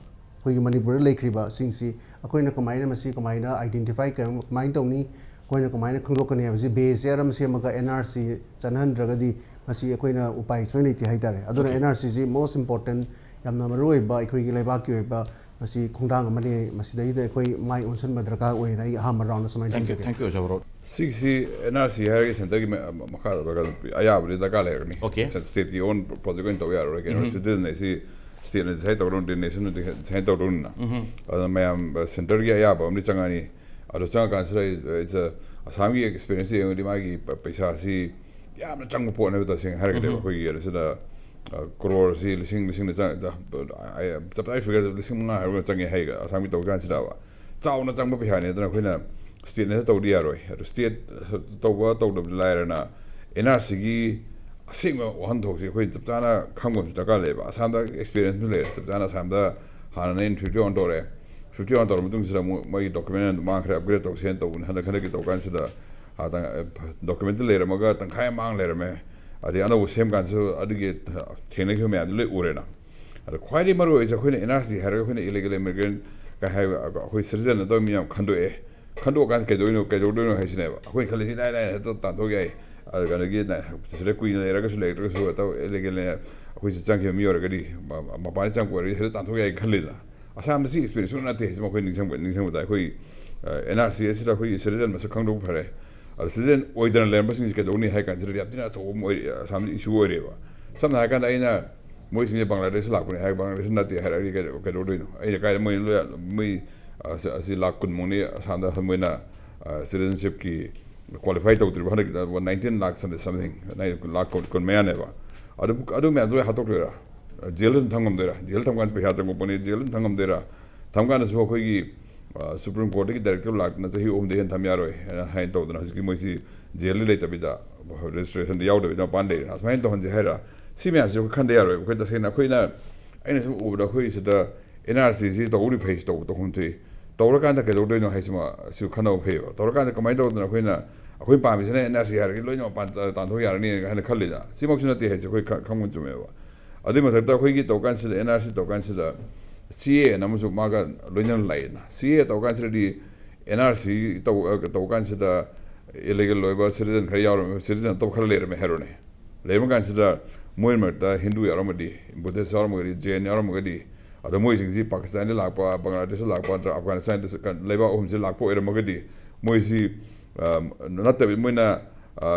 ꯑꯩꯈꯣꯏꯒꯤ ꯃꯅꯤꯄꯨꯔꯗ ꯂꯩꯈ꯭ꯔꯤꯕꯁꯤꯡꯁꯤ ꯑꯩꯈꯣꯏꯅ ꯀꯃꯥꯏꯅ ꯃꯁꯤ ꯀꯃꯥꯏꯅ identify ꯀꯃꯥꯏꯅ ꯇꯧꯅꯤ, ꯑꯩꯈꯣꯏꯅ ꯀꯃꯥꯏꯅ ꯈꯪꯗꯣꯛꯀꯅꯤ ꯍꯥꯏꯕꯁꯤ base ꯆꯦꯌꯔ ꯑꯃ ꯁꯦꯝꯃꯒ N R C ꯆꯠꯅꯍꯟꯗ꯭ꯔꯒꯗꯤ ꯃꯁꯤ ꯑꯩꯈꯣꯏꯅ ꯎꯄꯥꯏ ꯁꯣꯏꯅ ꯂꯩꯇꯦ ꯍꯥꯏꯇꯥꯔꯦ꯫ ꯑꯗꯨꯅ Okay. N R C ꯁꯤ most important, ꯌꯥꯝꯅ ꯃꯔꯨꯑꯣꯏꯕ ꯑꯩꯈꯣꯏꯒꯤ ꯂꯩꯕꯥꯛꯀꯤ ꯑꯣꯏꯕ ꯃꯁꯤ ꯈꯣꯡꯊꯥꯡ ꯑꯃꯅꯤ꯫ ꯃꯁꯤꯗꯩꯗ ꯑꯩꯈꯣꯏ ꯃꯥꯏ ꯑꯣꯟꯁꯤꯟꯕ ꯗꯔꯀꯥꯔ ꯑꯣꯏꯅ ꯑꯩ ꯑꯍꯥꯟꯕ ꯔꯥꯎꯟꯗ ꯁꯨꯃꯥꯏꯅ Thank you, ꯊꯝꯖꯒꯦ꯫ Thank you, ꯑꯣꯖꯥ ꯕ꯭ꯔꯣ꯫ ꯁꯤꯒꯤꯁꯤ N R C ꯍꯥꯏꯔꯒ centre ꯒꯤ ꯃ-, ꯃꯈꯥ ꯑꯌꯥꯕꯗꯤ ꯗꯔꯀꯥꯔ ꯂꯩꯔꯒꯅꯤ꯫ Okay. State ꯀꯤ own project ꯑꯣꯏꯅ ꯇꯧ ꯌꯥꯔꯔꯣꯏ꯫ ꯀꯩꯅꯣ, Mm-hmm. Citizen ꯁꯤ state ꯅ decide ꯇꯧꯒꯗꯧꯅꯤ, nation ꯅ decide ꯇꯧꯒꯗꯧꯅꯤꯅ꯫ Mm-hmm. ꯑꯗꯨꯅ ꯃꯌꯥꯝ, ꯑ, centre ꯒꯤ ꯑꯌꯥꯕ ꯑꯃꯗꯤ ꯆꯪꯉꯅꯤ꯫ ꯑꯗꯣ ꯆꯪꯉꯀꯥꯟꯁꯤꯗ ꯑꯩ, ꯑꯩ, ꯑꯁꯥꯝꯒꯤ experience ꯌꯦꯡꯉꯗꯤ ꯃꯥꯒꯤ ꯄ-, ꯄꯩꯁꯥꯁꯤ ꯌꯥꯝꯅ ꯆꯪꯕ ꯄꯣꯠꯅꯦꯕ, ꯇꯁꯦꯡꯅ ꯍꯥꯏꯔꯒꯗꯤ꯫ Mm-hmm. ꯑꯩꯈꯣꯏꯒꯤ ꯑꯁꯤꯗ, ꯑ, crore ꯁꯤ ꯂꯤꯁꯤꯡ, ꯂꯤꯁꯤꯡꯗ ꯆꯪ-, ꯆ-, ꯑ, ꯑ, ꯆꯞ ꯆꯥꯕꯤ figure ꯂꯤꯁꯤꯡ ꯃꯉꯥ ꯍꯥꯏꯕ ꯆꯪꯉꯦ ꯍꯥꯏ ꯑꯁꯥꯝꯒꯤ ꯇꯧ ꯀꯥꯟꯁꯤꯗꯕ꯫ ꯆꯥꯎꯅ ꯆꯪꯕ ꯄꯩꯁꯥꯅꯤ꯫ ꯑꯗꯨꯅ ꯑꯩꯈꯣꯏꯅ state ꯅꯁꯨ ꯇꯧꯗꯤ ꯌꯥꯔꯣꯏ꯫ ꯑꯗꯨ state ꯇꯧꯕ ꯇꯧꯗꯕꯗꯤ ꯂꯥꯏꯔꯅ, N R C ꯒꯤ ꯑꯁꯦꯡꯕ ꯋꯥꯍꯟꯊꯣꯛꯁꯤ ꯑꯩꯈꯣꯏ ꯆꯞ ꯆꯥꯅ ꯈꯪꯕ ꯑꯃꯁꯨ ꯗꯔꯀꯥꯔ ꯂꯩꯌꯦꯕ꯫ ꯑꯁꯥꯝꯗ experience ꯑꯃꯁꯨ ꯂꯩꯔꯦ꯫ ꯆꯞ ꯆꯥꯅ ꯑꯁꯥꯝꯗ ꯍꯥꯟꯅ ꯑꯩꯅ fifty one ꯇꯧꯔꯦ꯫ Fifty one ꯇꯧꯔ ꯃꯇꯨꯡꯁꯤꯗ ꯑꯃꯨꯛ ꯃꯣꯏꯒꯤ document ꯑꯗꯨ ꯃꯥꯡꯈ꯭ꯔꯦ, upgrade ꯇꯧꯁꯦꯅ ꯇꯧꯕꯅꯤ꯫ ꯍꯟꯗꯛ, ꯍꯟꯗꯛꯀꯤ ꯇꯧ ꯀꯥꯟꯁꯤꯗ, ꯑ, ꯇꯪ-, ꯑ, document ꯇꯤ ꯂꯩꯔꯝꯃꯒ ꯇꯪꯈꯥꯏ ꯑꯃ ꯃꯥꯡ ꯂꯩꯔꯝꯃꯦ꯫ ꯑꯗꯩ ꯑꯅꯧꯕ ꯁꯦꯝ ꯀꯥꯟꯁꯤꯗ ꯑꯗꯨꯒꯤ ꯊꯦꯡꯅꯈꯤꯕ ꯃꯌꯥꯝꯗꯨ ꯂꯣꯏ ꯎꯔꯦꯅ꯫ ꯑꯗꯣ ꯈ꯭ꯋꯥꯏꯗꯒꯤ ꯃꯔꯨ ꯑꯣꯏꯁꯦ ꯑꯩꯈꯣꯏꯅ N R C ꯍꯥꯏꯔꯒ ꯑꯩꯈꯣꯏꯅ illegal immigrant ꯀ ꯍꯥꯏꯕ ꯑꯩꯈꯣꯏ citizen ꯅꯠꯇꯕ ꯃꯤ ꯌꯥꯝ ꯈꯟꯗꯣꯛꯑꯦ꯫ ꯈꯟꯗꯣꯛꯑꯀꯥꯟꯗ ꯀꯩꯗꯧꯗꯣꯏꯅꯣ, ꯀꯩꯗꯧꯗꯣꯏꯅꯣ ꯍꯥꯏꯁꯤꯅꯦꯕ꯫ ꯑꯩꯈꯣꯏꯅ ꯈꯜꯂꯤꯁꯤ ꯏꯂꯥꯏ ꯂꯥꯏꯅ ꯍꯦꯛꯇ ꯇꯥꯟꯊꯣꯛ ꯌꯥꯏ꯫ ꯑꯗꯨ ꯀꯩꯅꯣꯒꯤ ꯅ-, ꯁꯤꯗ ꯀꯨꯏꯅ ꯂꯩꯔꯒꯁꯨ ꯂꯩꯔꯛꯇ꯭ꯔꯒꯁꯨ ꯍꯦꯛꯇ illegal ꯅ ꯑꯩꯈꯣꯏ ꯁꯤ ꯆꯪꯈꯤꯕ ꯃꯤ ꯑꯣꯏꯔꯒꯗꯤ, ꯃ-, ꯃꯄꯥꯟꯗ ꯆꯪꯉꯛꯄ ꯑꯣꯏꯔꯒꯗꯤ ꯍꯦꯛꯇ ꯇꯥꯟꯊꯣꯛ ꯌꯥꯏ ꯈꯜꯂꯤꯗꯅ꯫ ꯑꯁꯥꯝꯗ ꯁꯤ experience ꯁꯨꯡꯅꯠ ꯅꯠꯇꯦ ꯍꯥꯏꯁꯤꯃ ꯑꯩꯈꯣꯏ ꯅꯤꯡꯁꯤꯡꯕ, ꯅꯤꯡꯁꯤꯡꯕꯗ ꯑꯩꯈꯣꯏ, ꯑ, N R C ꯑꯁꯤꯗ ꯑꯩꯈꯣꯏꯒꯤ citizen ꯃꯁꯛ ꯈꯪꯗꯣꯛꯄ ꯐꯔꯦ꯫ ꯑꯗꯣ citizen ꯑꯣꯏꯗꯅ ꯂꯩꯔꯝꯕꯁꯤꯡꯁꯤ ꯀꯩꯗꯧꯅꯤ ꯍꯥꯏ ꯀꯥꯟꯁꯤꯗ ꯌꯥꯝ ꯊꯤꯅ ꯑꯆꯧꯕ ꯑꯃ ꯑꯣꯏ-, ꯑꯁꯥꯝꯗ issue ꯑꯣꯏꯔꯦꯕ꯫ ꯁꯝꯅ ꯍꯥꯏꯔꯀꯥꯟꯗ ꯑꯩꯅ ꯃꯣꯏꯁꯤꯡꯁꯦ ꯕꯪꯒ꯭ꯂꯥꯗꯦꯁ ꯂꯥꯛꯄꯅꯦ ꯍꯥꯏꯔꯒ ꯕꯪꯒ꯭ꯂꯥꯗꯦꯁ ꯅꯠꯇꯦ ꯍꯥꯏꯔꯛꯑꯗꯤ ꯀꯩꯗꯧ-, ꯀꯩꯗꯧꯗꯣꯏꯅꯣ? ꯑꯩꯅ ꯀꯥꯏꯗ ꯃꯣꯏ ꯂꯣꯏ-, ꯃꯣꯏ, ꯑ, ꯑꯁꯤ, ꯑꯁꯤ ꯂꯥꯛ ꯀꯨꯟꯃꯨꯛꯅꯤ ꯑꯁꯥꯝꯗ ꯃꯣꯏꯅ, ꯑ, citizenship ꯀꯤ qualify ꯇꯧꯗ꯭ꯔꯤꯕ ꯍꯟꯗꯛꯀꯤꯗ nineteen lakh something, ꯂꯥꯛ ꯀꯨꯟ, ꯀꯨꯟ ꯃꯌꯥꯅꯦꯕ꯫ ꯑꯗꯨ, ꯑꯗꯨ ꯃꯌꯥꯝꯗꯣ ꯂꯣꯏ ꯍꯥꯠꯇꯣꯛꯇꯣꯏꯔꯥ? ꯖꯦꯜꯗ ꯑꯗꯨꯝ ꯊꯝ ꯉꯝꯗꯣꯏꯔꯥ? ꯖꯦꯜꯗ ꯊꯝ ꯀꯥꯟꯗ ꯄꯩꯁꯥ ꯆꯪꯕ ꯄꯣꯠꯅꯤ, ꯖꯦꯜꯗ ꯑꯗꯨꯝ ꯊꯝ ꯉꯝꯗꯣꯏꯔꯥ? ꯊꯝ ꯀꯥꯟꯗꯁꯨ ꯑꯩꯈꯣꯏꯒꯤ, ꯑ, Supreme Court ꯇꯒꯤ directive ꯂꯥꯛꯇꯅ ꯆꯍꯤ ꯑꯍꯨꯝꯗꯒꯤ ꯍꯦꯟꯅ ꯊꯝ ꯌꯥꯔꯣꯏ ꯍꯥꯏꯅ, ꯍꯥꯏꯅ ꯇꯧꯗꯅ ꯍꯧꯖꯤꯛꯇꯤ ꯃꯣꯏꯁꯤ ꯖꯦꯜꯗ ꯂꯩꯇꯕꯤꯗ registration ꯗ ꯌꯥꯎꯗꯕꯤꯗ ꯃꯄꯥꯟ ꯂꯩꯔꯦꯅ ꯑꯁꯨꯃꯥꯏꯅ ꯇꯧꯍꯟꯁꯦ ꯍꯥꯏꯔ? ꯁꯤ ꯃꯌꯥꯝꯁꯦ ꯑꯩꯈꯣꯏ ꯈꯟꯗ ꯌꯥꯔꯣꯏ꯫ ꯑꯩꯈꯣꯏ ꯇꯁꯦꯡꯅ ꯑꯩꯈꯣꯏꯅ, ꯑꯩꯅ ꯁꯨꯝ ꯎꯕꯗ ꯑꯩꯈꯣꯏ ꯁꯤꯗ N R C ꯁꯤ ꯇꯧꯍꯧꯔꯤ ꯐꯩ, ꯇꯧ-, ꯇꯧꯐꯝ ꯊꯣꯛꯏ꯫ ꯇꯧꯔꯀꯥꯟꯗ ꯀꯩꯗꯧꯗꯣꯏꯅꯣ ꯍꯥꯏꯁꯤꯃ ꯁꯤ ꯈꯟꯅꯕ ꯐꯩꯌꯦꯕ꯫ ꯇꯧꯔꯀꯥꯟꯗ ꯀꯃꯥꯏꯅ ꯇꯧꯗꯅ ꯑꯩꯈꯣꯏꯅ, ꯑꯩꯈꯣꯏꯅ ꯄꯥꯝꯃꯤꯁꯤꯅ N R C ꯍꯥꯏꯔꯒ ꯂꯣꯏꯅ ꯃꯄꯥꯟ ꯇꯥꯟꯊꯣꯛ ꯌꯥꯔꯅꯤ ꯍꯥꯏꯅ ꯈꯜꯂꯤꯗ? ꯁꯤꯃꯛꯁꯨ ꯅꯠꯇꯦ ꯍꯥꯏꯁꯦ ꯑꯩꯈꯣꯏ ꯈ-, ꯈꯪꯕ ꯆꯨꯝꯃꯦꯕ꯫ ꯑꯗꯨꯏ ꯃꯊꯛꯇ ꯑꯩꯈꯣꯏꯒꯤ ꯇꯧꯀꯥꯟꯁꯤꯗ, N R C ꯇꯧꯀꯥꯟꯁꯤꯗ, ꯁꯤ ꯑꯦ ꯑꯦꯅ ꯑꯃꯁꯨ ꯃꯥꯒ ꯂꯣꯏꯅꯅ ꯂꯥꯛꯏꯅ꯫ ꯁꯤ ꯑꯦ ꯑꯦ ꯇꯧ ꯀꯥꯟꯁꯤꯗꯗꯤ ꯑꯦꯟ ꯑꯥꯔ ꯁꯤ ꯇꯧ ꯇꯧ ꯀꯥꯟꯁꯤꯗ ꯏꯂꯤꯒꯦꯜ ꯑꯣꯏꯕ ꯁꯤꯇꯤꯖꯟ ꯈꯔ ꯌꯥꯎꯔꯝꯃꯦ, ꯁꯤꯇꯤꯖꯟ ꯑꯇꯣꯞꯄ ꯈꯔ ꯂꯩꯔꯝꯃꯦ ꯍꯥꯏꯔꯣꯅꯦ꯫ ꯂꯩꯔꯝꯕ ꯀꯥꯟꯁꯤꯗ ꯃꯣꯏ ꯃꯔꯛꯇ ꯍꯤꯟꯗꯨ ꯌꯥꯎꯔꯝꯃꯗꯤ, ꯕꯨꯙꯤꯁ ꯌꯥꯎꯔꯝꯃꯒꯗꯤ, ꯖꯦꯟ ꯌꯥꯎꯔꯝꯃꯒꯗꯤ, ꯑꯗꯣ ꯃꯣꯏꯁꯤꯡꯁꯤ ꯄꯥꯀꯤꯁꯇꯥꯟꯗ ꯂꯥꯛꯄ, ꯕꯪꯒ꯭ꯂꯥꯗꯦꯁꯇ ꯂꯥꯛꯄ ꯅꯠꯇ꯭ꯔꯒ ꯑꯐꯒꯥꯅꯤꯁꯇꯥꯟꯗ ꯂꯩꯕꯥꯛ ꯑꯍꯨꯝꯁꯤ ꯂꯥꯛꯄ ꯑꯣꯏꯔꯝꯃꯒꯗꯤ, ꯃꯣꯏꯁꯤ ꯅꯠꯇꯕꯤ ꯃꯣꯏꯅ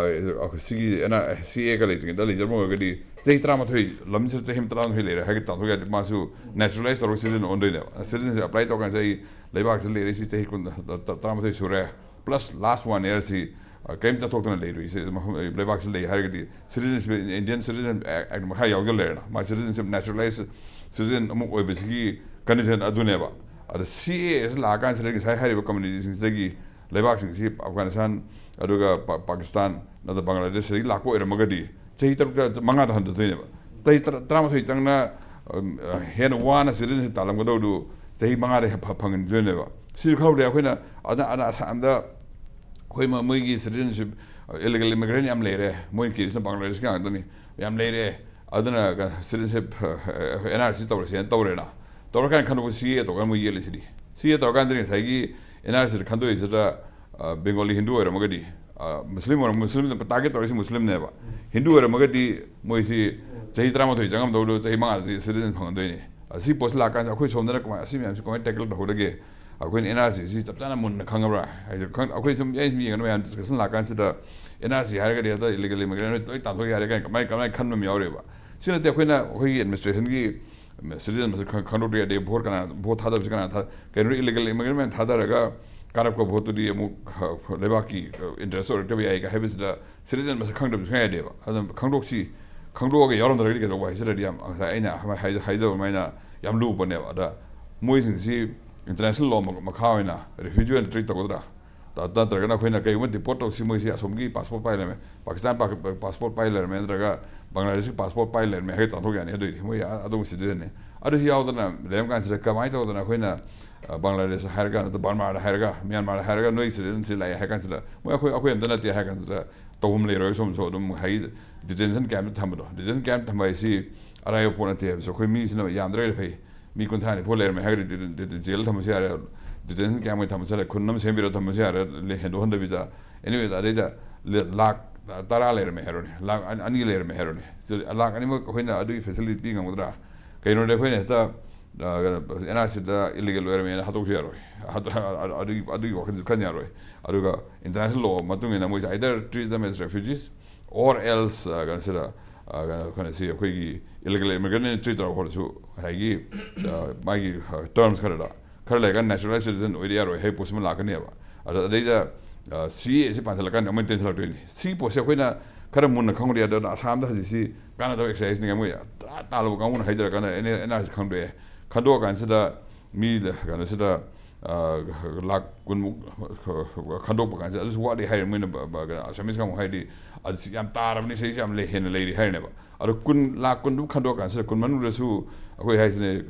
ꯁꯤꯒꯤ ꯑꯦꯟ ꯑꯥꯔ ꯁꯤ ꯑꯦꯒ ꯂꯩꯇ꯭ꯔꯤꯉꯩꯗ ꯂꯩꯖꯔꯝꯃꯒꯗꯤ, ꯆꯍꯤ ꯇꯔꯥꯃꯥꯊꯣꯏ, ꯂꯝꯁꯤꯗ ꯆꯍꯤ ꯇꯔꯥꯃꯥꯊꯣꯏ ꯂꯩꯔꯦ ꯍꯥꯏꯒ ꯇꯥꯟꯊꯣꯛ ꯌꯥꯗꯦ꯫ ꯃꯥꯁꯨ ꯅꯦꯆꯔꯦꯂꯥꯏꯁ ꯇꯧꯔꯒ ꯁꯤꯇꯤꯖꯟ ꯑꯣꯟꯗꯣꯏꯅꯦꯕ꯫ ꯁꯤꯇꯤꯖꯟꯁꯤꯞ ꯑꯦꯄ꯭ꯂꯥꯏ ꯇꯧꯔꯀꯥꯟꯁꯤꯗ ꯑꯩ ꯂꯩꯕꯥꯛꯁꯤꯗ ꯂꯩꯔꯦ, ꯁꯤ ꯆꯍꯤ ꯀꯨꯟ, ꯇꯔꯥꯃꯥꯊꯣꯏ ꯁꯨꯔꯦ, ꯄ꯭ꯂꯁ ꯂꯥꯁ ꯋꯥꯟ ꯏꯌꯥꯔꯁꯤ ꯀꯔꯤꯝ ꯆꯠꯊꯣꯛꯇꯅ ꯂꯩꯔꯨꯏꯁꯦ, ꯃꯐꯝ ꯂꯩꯕꯥꯛꯁꯤꯗ ꯂꯩ ꯍꯥꯏꯔꯒꯗꯤ, ꯁꯤꯇꯤꯖꯟꯁꯤꯞ, ꯏꯟꯗꯤꯌꯟ ꯁꯤꯇꯤꯖꯟ ꯑꯦꯛ ꯃꯈꯥ ꯌꯥꯎꯖ ꯂꯩꯔꯦꯅ꯫ ꯃꯥ ꯁꯤꯇꯤꯖꯟꯁꯤꯞ, ꯅꯦꯆꯔꯦꯂꯥꯏꯁ ꯁꯤꯇꯤꯖꯟ ꯑꯃ ꯑꯣꯏꯕꯁꯤꯒꯤ ꯀꯟꯗꯤꯁꯟ ꯑꯗꯨꯅꯦꯕ꯫ ꯑꯗ ꯁꯤ ꯑꯦ ꯑꯦꯁ ꯂꯥꯛꯑꯀꯥꯟꯁꯤꯗ ꯉꯁꯥꯏ ꯍꯥꯏꯔꯤꯕ ꯀꯝꯃꯨꯅꯤꯇꯤꯁꯤꯡꯁꯤꯗꯒꯤ ꯂꯩꯕꯥꯛꯁꯤꯡꯁꯤ, ꯑꯐꯒꯥꯅꯤꯁꯇꯥꯟ, ꯑꯗꯨꯒ ꯄꯥ-, ꯄꯥꯀꯤꯁꯇꯥꯟ, ꯅꯠꯇ꯭ꯔꯒ ꯕꯪꯒ꯭ꯂꯥꯗꯦꯁ, ꯁꯤꯗꯒꯤ ꯂꯥꯛꯄ ꯑꯣꯏꯔꯝꯃꯒꯗꯤ, ꯆꯍꯤ ꯇꯔꯨꯛꯇ, ꯃꯉꯥꯗ ꯍꯟꯊꯗꯣꯏꯅꯦꯕ꯫ ꯆꯍꯤ ꯇꯔꯥ-, ꯇꯔꯥꯃꯥꯊꯣꯏ ꯆꯪꯅ, ꯑ, ꯍꯦꯟꯅ ꯋꯥꯅ ꯁꯤꯇꯤꯖꯟꯁꯤꯞ ꯇꯥꯜꯂꯝꯒꯗꯧꯗꯨ ꯆꯍꯤ ꯃꯉꯥꯗ ꯍꯦ-, ꯐ-, ꯐꯪꯍꯟꯗꯣꯏꯅꯦꯕ꯫ ꯁꯤꯁꯨ ꯈꯪꯍꯧꯗꯦ꯫ ꯑꯩꯈꯣꯏꯅ ꯑꯗ, ꯑꯗ ꯑꯁꯥꯝꯗ ꯑꯩꯈꯣꯏ ꯃ-, ꯃꯣꯏꯒꯤ ꯁꯤꯇꯤꯖꯟꯁꯤꯞ, ꯏꯂꯤꯒꯦꯜ ꯏꯃꯤꯒ꯭ꯔꯦꯟ ꯌꯥꯝ ꯂꯩꯔꯦ, ꯃꯣꯏ ꯀꯦꯁꯅ ꯕꯪꯒ꯭ꯂꯥꯗꯦꯁꯀꯤ ꯉꯥꯛꯇꯅꯤ, ꯌꯥꯝ ꯂꯩꯔꯦ꯫ ꯑꯗꯨꯅ ꯁꯤꯇꯤꯖꯟꯁꯤꯞ, ꯑꯦꯟ ꯑꯥꯔ ꯁꯤ ꯇꯧꯔꯁꯦꯅ ꯇꯧꯔꯦꯅ꯫ ꯇꯧꯔꯀꯥꯟꯗ ꯈꯟꯗꯣꯛꯄ ꯁꯤ ꯑꯦ ꯇꯧꯔꯀꯥꯟꯗ ꯃꯣꯏ ꯌꯦꯠꯂꯤꯁꯤꯗꯤ꯫ ꯁꯤ ꯑꯦ ꯇꯧꯔꯀꯥꯟꯗꯗꯤ ꯉꯁꯥꯏꯒꯤ ꯑꯦꯟ ꯑꯥꯔ ꯁꯤꯗ ꯈꯟꯗꯣꯛꯏꯁꯤꯗ, ꯑ, ꯕꯦꯡꯒꯣꯂꯤ ꯍꯤꯟꯗꯨ ꯑꯣꯏꯔꯝꯃꯒꯗꯤ, ꯑ, ꯃꯨꯁꯂꯤꯝ ꯑꯣꯏꯔꯝ-, ꯃꯨꯁꯂꯤꯝꯅ ꯇꯥꯔꯒꯦꯠ ꯇꯧꯔꯤꯁꯤ ꯃꯨꯁꯂꯤꯝꯅꯦꯕ꯫ ꯍꯤꯟꯗꯨ ꯑꯣꯏꯔꯝꯃꯒꯗꯤ ꯃꯣꯏꯁꯤ ꯆꯍꯤ ꯇꯔꯥꯃꯥꯊꯣꯏ ꯆꯪꯉꯝꯗꯧꯗꯣ ꯆꯍꯤ ꯃꯉꯥꯁꯤ ꯁꯤꯇꯤꯖꯟ ꯐꯪꯒꯗꯣꯏꯅꯤ꯫ ꯑ, ꯁꯤ ꯄꯣꯠꯁꯤ ꯂꯥꯛꯀꯥꯟꯗ ꯑꯩꯈꯣꯏ ꯁꯣꯝꯗꯅ ꯀꯃꯥꯏ-, ꯑꯁꯤ ꯃꯌꯥꯝꯁꯤ ꯀꯃꯥꯏꯅ ꯇꯦꯀꯜ ꯇꯧꯍꯧꯗꯒꯦ? ꯑꯩꯈꯣꯏꯅ ꯑꯦꯟ ꯑꯥꯔ ꯁꯤ ꯁꯤ ꯆꯞ ꯆꯥꯅ ꯃꯨꯟꯅ ꯈꯪꯉꯕ꯭ꯔꯥ ꯍꯥꯏꯁꯦ ꯈꯪ-, ꯑꯩꯈꯣꯏ ꯁꯨꯝ, ꯑꯩ ꯁꯨꯝ ꯌꯦꯡꯉꯒ ꯃꯌꯥꯝ ꯗꯤꯁꯀꯁꯟ ꯂꯥꯛꯀꯥꯟꯁꯤꯗ ꯑꯦꯟ ꯑꯥꯔ ꯁꯤ ꯍꯥꯏꯔꯒꯗꯤ ꯍꯦꯛꯇ ꯏꯂꯤꯒꯦꯜ ꯏꯃꯤꯒ꯭ꯔꯦꯟ ꯂꯣꯏ ꯇꯥꯟꯊꯣꯛ ꯌꯥꯔꯦ ꯀꯥꯏꯅ ꯀꯃꯥꯏ-, ꯀꯃꯥꯏꯅ ꯈꯟꯕ ꯑꯃ ꯌꯥꯎꯔꯦꯕ꯫ ꯁꯤ ꯅꯠꯇꯦ, ꯑꯩꯈꯣꯏꯅ ꯑꯩꯈꯣꯏꯒꯤ ꯑꯦꯗꯃꯤꯅꯤꯁꯇ꯭ꯔꯦꯁꯟꯒꯤ ꯁꯤꯇꯤꯖꯟ ꯃꯁꯛ ꯈꯪ-, ꯈꯪꯗꯣꯛꯇ ꯌꯥꯗꯦ꯫ ꯚꯣꯠ ꯀꯅꯥ, ꯚꯣꯠ ꯊꯥꯗꯕꯁꯤ ꯀꯅꯥ ꯊꯥ-, ꯀꯩꯅꯣ, ꯏꯂꯤꯒꯦꯜ ꯏꯃꯤꯒ꯭ꯔꯦꯟ ꯃꯌꯥꯝ ꯊꯥꯗꯔꯒ ꯀꯥꯔꯞꯀ ꯚꯣꯠꯇꯨꯗꯤ ꯑꯃꯨꯛ, ꯑ, ꯂꯩꯕꯥꯛꯀꯤ, ꯑ, ꯏꯟꯇꯔꯦꯁ ꯑꯣꯏꯔꯛꯇꯕ ꯌꯥꯏꯒ ꯍꯥꯏꯕꯁꯤꯗ ꯁꯤꯇꯤꯖꯟ ꯃꯁꯛ ꯈꯪꯗꯕꯁꯨ ꯁꯨꯡꯌꯥ ꯌꯥꯗꯦꯕ꯫ ꯑꯗꯨꯅ ꯈꯪꯗꯣꯛꯁꯤ, ꯈꯪꯗꯣꯛꯑꯒ ꯌꯥꯎꯔꯝꯗ꯭ꯔꯒꯗꯤ ꯀꯩꯗꯧꯕ ꯍꯥꯏꯁꯤꯗꯗꯤ ꯌꯥꯝ, ꯉꯁꯥꯏ ꯑꯩꯅ ꯍꯥꯏ-, ꯍꯥꯏꯖ-, ꯍꯥꯏꯖꯕ ꯑꯗꯨꯃꯥꯏꯅ ꯌꯥꯝ ꯂꯨꯕꯅꯦꯕ꯫ ꯑꯗ ꯃꯣꯏꯁꯤꯡꯁꯤ ꯏꯟꯇꯔꯅꯦꯁꯅꯦꯜ ꯂꯣ ꯃꯈꯥ ꯑꯣꯏꯅ ꯔꯤꯐ꯭ꯌꯨꯖꯤ ꯑꯣꯏꯅ ꯇ꯭ꯔꯤꯠ ꯇꯧꯒꯗ꯭ꯔꯥ? ꯅꯠꯇ꯭ꯔꯒꯅ ꯑꯩꯈꯣꯏꯅ ꯀꯩꯒꯨꯝꯕ ꯗꯤꯄꯣꯔꯠ ꯇꯧꯁꯤ, ꯃꯣꯏꯁꯤ ꯑꯁꯣꯝꯒꯤ ꯄꯥꯁꯄꯣꯔꯠ ꯄꯥꯏ ꯂꯩꯔꯝꯃꯦ, ꯄꯥꯀꯤꯁꯇꯥꯟ ꯄꯥꯁꯄꯣꯔꯠ ꯄꯥꯏ ꯂꯩꯔꯝꯃꯦ, ꯅꯠꯇ꯭ꯔꯒ ꯕꯪꯒ꯭ꯂꯥꯗꯦꯁꯀꯤ ꯄꯥꯁꯄꯣꯔꯠ ꯄꯥꯏ ꯂꯩꯔꯝꯃꯦ ꯍꯥꯏꯔꯒ ꯇꯥꯟꯊꯣꯛ ꯌꯥꯅꯤ꯫ ꯑꯗꯨꯏꯗꯤ ꯃꯣꯏ ꯑ-, ꯑꯗꯨꯝ ꯁꯤꯇꯤꯖꯟꯅꯤ꯫ ꯑꯗꯨ ꯌꯥꯎꯗꯅ ꯂꯩꯔꯝ ꯀꯥꯟꯁꯤꯗ ꯀꯃꯥꯏꯅ ꯇꯧꯗꯅ ꯑꯩꯈꯣꯏꯅ, ꯑ, ꯕꯪꯒ꯭ꯂꯥꯗꯦꯁ ꯍꯥꯏꯔꯒ, ꯅꯠꯇ꯭ꯔꯒ ꯕꯔꯃꯥꯗ ꯍꯥꯏꯔꯒ, ꯃ꯭ꯌꯥꯟꯃꯥꯔꯗ ꯍꯥꯏꯔꯒ ꯅꯣꯏ ꯁꯤꯇꯤꯖꯟꯁꯤ ꯂꯥꯛꯑꯦ ꯍꯥꯏ ꯀꯥꯟꯁꯤꯗ, ꯃꯣꯏ ꯑꯩꯈꯣꯏ, ꯑꯩꯈꯣꯏ ꯑꯝꯇ ꯅꯠꯇꯦ ꯍꯥꯏ ꯀꯥꯟꯁꯤꯗ ꯇꯧꯐꯝ ꯂꯩꯔꯣꯏ꯫ ꯁꯣꯝꯁꯨ ꯑꯗꯨꯝ ꯍꯥꯏ, ꯗꯤꯇꯦꯟꯁꯟ ꯀꯦꯝꯞꯇ ꯊꯝꯕꯗꯣ, ꯗꯤꯇꯦꯟꯁꯟ ꯀꯦꯝꯞꯇ ꯊꯝꯕ ꯍꯥꯏꯁꯤ ꯑꯔꯥꯏꯕ ꯄꯣꯠ ꯅꯠꯇꯦ ꯍꯥꯏꯕꯁꯨ ꯑꯩꯈꯣꯏ ꯃꯤꯁꯤꯅ ꯌꯥꯝꯗ꯭ꯔꯒꯗꯤ ꯐꯩ꯫ ꯃꯤ ꯀꯨꯟꯊ꯭ꯔꯥ ꯅꯤꯐꯨ ꯂꯩꯔꯝꯃꯦ ꯍꯥꯏꯔꯒꯗꯤ ꯖꯦꯜ ꯊꯝꯕꯁꯨ ꯌꯥꯔꯦ, ꯗꯤꯇꯦꯟꯁꯟ ꯀꯌꯥꯝ ꯀꯨꯏꯅ ꯊꯝꯕꯁꯨ ꯌꯥꯔꯦ, ꯈꯨꯟ ꯑꯃ ꯁꯦꯝꯕꯤꯔ ꯊꯝꯕꯁꯨ ꯌꯥꯔꯦ, ꯍꯦꯟꯗꯣꯛꯍꯟꯗꯕꯤꯗ꯫ ꯑꯦꯅꯤꯋꯦ, ꯑꯗꯩꯗ ꯂꯥꯛ ꯇꯔꯥ ꯂꯩꯔꯝꯃꯦ ꯍꯥꯏꯔꯣꯅꯦ, ꯂꯥꯛ ꯑꯅꯤ ꯂꯩꯔꯝꯃꯦ ꯍꯥꯏꯔꯣꯅꯦ, ꯂꯥꯛ ꯑꯅꯤꯃꯛ ꯑꯩꯈꯣꯏꯅ ꯑꯗꯨꯒꯤ ꯐꯦꯁꯤꯂꯤꯇꯤ ꯄꯤ ꯉꯝꯒꯗ꯭ꯔꯥ? ꯀꯩꯅꯣꯗꯤ ꯑꯩꯈꯣꯏꯅ ꯍꯦꯛꯇ ꯑꯦꯟ ꯑꯥꯔ ꯁꯤꯗ ꯏꯂꯤꯒꯦꯜ ꯑꯣꯏꯔꯝꯃꯦꯅ ꯍꯥꯠꯇꯣꯛꯁꯨ ꯌꯥꯔꯣꯏ꯫ ꯑꯗꯨꯒꯤ ꯋꯥꯈꯜꯁꯨ ꯈꯟ ꯌꯥꯔꯣꯏ꯫ ꯑꯗꯨꯒ ꯏꯟꯇꯔꯅꯦꯁꯅꯦꯜ ꯂꯣ ꯃꯇꯨꯡ ꯏꯟꯅ ꯃꯣꯏꯁꯦ either treat them as refugees or else ꯀꯩꯅꯣꯁꯤꯗ ꯀꯩꯅꯣꯁꯤ ꯑꯩꯈꯣꯏꯒꯤ ꯏꯂꯤꯒꯦꯜ ꯏꯃꯤꯒ꯭ꯔꯦꯟ ꯇ꯭ꯔꯤꯠ ꯇꯧꯔꯛꯄꯗꯁꯨ ꯉꯁꯥꯏꯒꯤ ꯃꯥꯒꯤ ꯇꯔꯝꯁ ꯈꯔꯗ ꯈꯔ ꯂꯩꯔꯒ ꯅꯦꯆꯔꯦꯂꯥꯏꯁ ꯁꯤꯇꯤꯖꯟ ꯑꯣꯏꯗ ꯌꯥꯔꯣꯏ ꯍꯥꯏꯕ ꯄꯣꯠꯁꯤꯃ ꯂꯥꯛꯀꯅꯦꯕ꯫ ꯑꯗ ꯑꯗꯩꯗ ꯁꯤ ꯑꯦ ꯑꯁꯤ ꯄꯥꯟꯁꯤꯜꯂꯀꯥꯟꯗ ꯑꯃꯨꯛ ꯇꯦꯟꯁꯤꯜꯂꯛꯇꯣꯏꯅꯤ꯫ ꯁꯤꯒꯤ ꯄꯣꯠꯁꯦ ꯑꯩꯈꯣꯏꯅ ꯈꯔ ꯃꯨꯟꯅ ꯈꯪꯉꯨꯗꯤ ꯌꯥꯗꯦ꯫ ꯑꯗꯨꯅ ꯑꯁꯥꯝꯗ ꯍꯧꯖꯤꯛꯁꯤ ꯀꯥꯟꯅꯗꯕ ꯑꯦꯛꯁꯔꯁꯥꯏꯁꯅꯤ꯫ ꯃꯣꯏ ꯇꯥ- ꯇꯥꯜꯂꯨꯕ ꯀꯥꯡꯕꯨꯅ ꯍꯥꯏꯖꯔꯀꯥꯟꯗ ꯑꯦꯟ ꯑꯥꯔ ꯁꯤ ꯈꯪꯗꯣꯛꯑꯦ꯫ ꯈꯟꯗꯣꯛꯑꯀꯥꯟꯁꯤꯗ ꯃꯤ ꯀꯩꯅꯣꯁꯤꯗ ꯂꯥꯛ ꯀꯨꯟꯃꯨꯛ ꯈꯟꯗꯣꯛꯄ ꯀꯥꯟꯁꯤꯗ ꯑꯗꯨꯁꯨ ꯋꯥꯠꯂꯤ ꯍꯥꯏꯔꯦ꯫ ꯃꯣꯏꯅ ꯑꯁꯥꯃꯤꯁ ꯀꯥꯡꯕꯨ ꯍꯥꯏꯗꯤ ꯑꯗꯨ ꯌꯥꯝ ꯇꯥꯔꯕꯅꯤ, ꯁꯤꯁꯦ ꯌꯥꯝ ꯂꯩ, ꯍꯦꯟꯅ ꯂꯩꯔꯤ ꯍꯥꯏꯔꯤꯅꯦꯕ꯫ ꯑꯗꯣ ꯀꯨꯟ ꯂꯥꯛ ꯀꯨꯟꯗꯨ ꯈꯟꯗꯣꯛꯑꯀꯥꯟꯁꯤꯗ ꯀꯨꯟ ꯃꯅꯨꯡꯗꯁꯨ ꯑꯩꯈꯣꯏ ꯍꯥꯏꯁꯤꯅꯦ,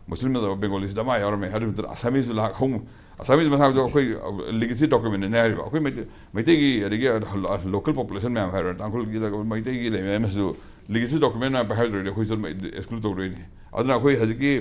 ꯃꯨꯁꯂꯤꯝ ꯅꯠꯇꯕ ꯕꯦꯡꯒꯣꯂꯤꯁꯤꯗ ꯑꯃ ꯌꯥꯎꯔꯝꯃꯦ꯫ ꯑꯗꯨ ꯃꯇꯝꯗ ꯑꯁꯥꯃꯤꯁ ꯂꯥꯛ ꯑꯍꯨꯝ, ꯑꯁꯥꯃꯤꯁ ꯃꯁꯥꯁꯨ ꯑꯩꯈꯣꯏ ꯂꯤꯒꯦꯁꯤ ꯗꯣꯀꯨꯃꯦꯟꯅꯦ ꯍꯥꯏꯔꯤꯕ꯫ ꯑꯩꯈꯣꯏ ꯃꯩꯇꯩ, ꯃꯩꯇꯩꯒꯤ ꯑꯗꯒꯤ ꯂꯣꯀꯦꯜ ꯄꯣꯄꯨꯂꯦꯁꯟ ꯃꯌꯥꯝ ꯍꯥꯏꯔꯣ, ꯇꯥꯡꯈꯨꯜꯒꯤ ꯃꯩꯇꯩꯒꯤ ꯂꯩ ꯃꯌꯥꯝ ꯑꯃꯁꯨ ꯂꯤꯒꯦꯁꯤ ꯗꯣꯀꯨꯃꯦꯟ ꯃꯌꯥꯝ ꯄꯥꯏꯍꯜꯂꯗ꯭ꯔꯗꯤ ꯑꯩꯈꯣꯏꯁꯨ ꯑꯗꯨꯝ ꯑꯦꯛꯁꯀ꯭ꯂꯨꯗ ꯇꯧꯗꯣꯏꯅꯤ꯫ ꯑꯗꯨꯅ ꯑꯩꯈꯣꯏ ꯍꯧꯖꯤꯛꯀꯤ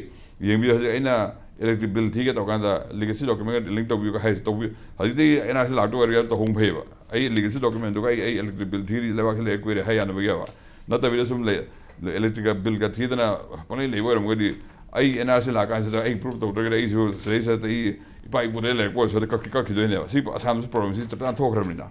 ꯌꯦꯡꯕꯤꯌꯨ, ꯍꯧꯖꯤꯛ ꯑꯩꯅ ꯏꯂꯦꯛꯇ꯭ꯔꯤꯛ ꯕꯤꯜ ꯊꯤꯒꯦ ꯇꯧꯔꯀꯥꯟꯗ ꯂꯤꯒꯦꯁꯤ ꯗꯣꯀꯨꯃꯦꯟꯒ ꯂꯤꯡ ꯇꯧꯕꯤꯌꯨꯒ ꯍꯥꯏꯔꯤꯁꯦ ꯇꯧꯕꯤ꯫ ꯍꯧꯖꯤꯛꯇꯤ ꯑꯦꯟ ꯑꯥꯔ ꯁꯤ ꯂꯥꯛꯇ ꯑꯣꯏꯔꯒ ꯇꯧꯍꯧꯕ ꯐꯩꯌꯦꯕ꯫ ꯑꯩ ꯂꯤꯒꯦꯁꯤ ꯗꯣꯀꯨꯃꯦꯟꯗꯨꯒ ꯑꯩ, ꯑꯩ ꯏꯂꯦꯛꯇ꯭ꯔꯤꯛ ꯕꯤꯜ ꯊꯤꯔꯤ, ꯂꯩꯕꯥꯛꯁꯤ ꯂꯩꯔ ꯀꯨꯏꯔꯦ ꯍꯥꯏ ꯌꯥꯅꯕꯒꯤ ꯌꯥꯕ꯫ ꯅꯠꯇꯕꯤꯗ ꯁꯨꯝ ꯂꯩ, ꯏꯂꯦꯛꯇ꯭ꯔꯤꯛꯀ ꯕꯤꯜꯒ ꯊꯤꯗꯅ ꯄꯪꯂꯩ ꯂꯩꯕ ꯑꯣꯏꯔꯝꯃꯒꯗꯤ ꯑꯩ ꯑꯦꯟ ꯑꯥꯔ ꯁꯤ ꯂꯥꯛꯀꯥꯟꯁꯤꯗ ꯑꯩ ꯄ꯭ꯔꯨꯐ ꯇꯧꯗ꯭ꯔꯒꯗꯤ ꯑꯩꯁꯨ ꯁꯤꯗꯩꯁꯤꯗ ꯆꯍꯤ ꯏꯄꯥ ꯏꯄꯨꯗꯩ ꯂꯩꯔꯛꯄ ꯑꯣꯏꯔꯁꯨ ꯑꯗ ꯀꯛꯈꯤ-, ꯀꯛꯈꯤꯗꯣꯏꯅꯦꯕ꯫ ꯁꯤ ꯑꯁꯥꯝꯁꯨ ꯄ꯭ꯔꯣꯕ꯭ꯂꯦꯝꯁꯤ ꯆꯞ ꯆꯥꯅ ꯊꯣꯛꯈ꯭ꯔꯕꯅꯤꯅ꯫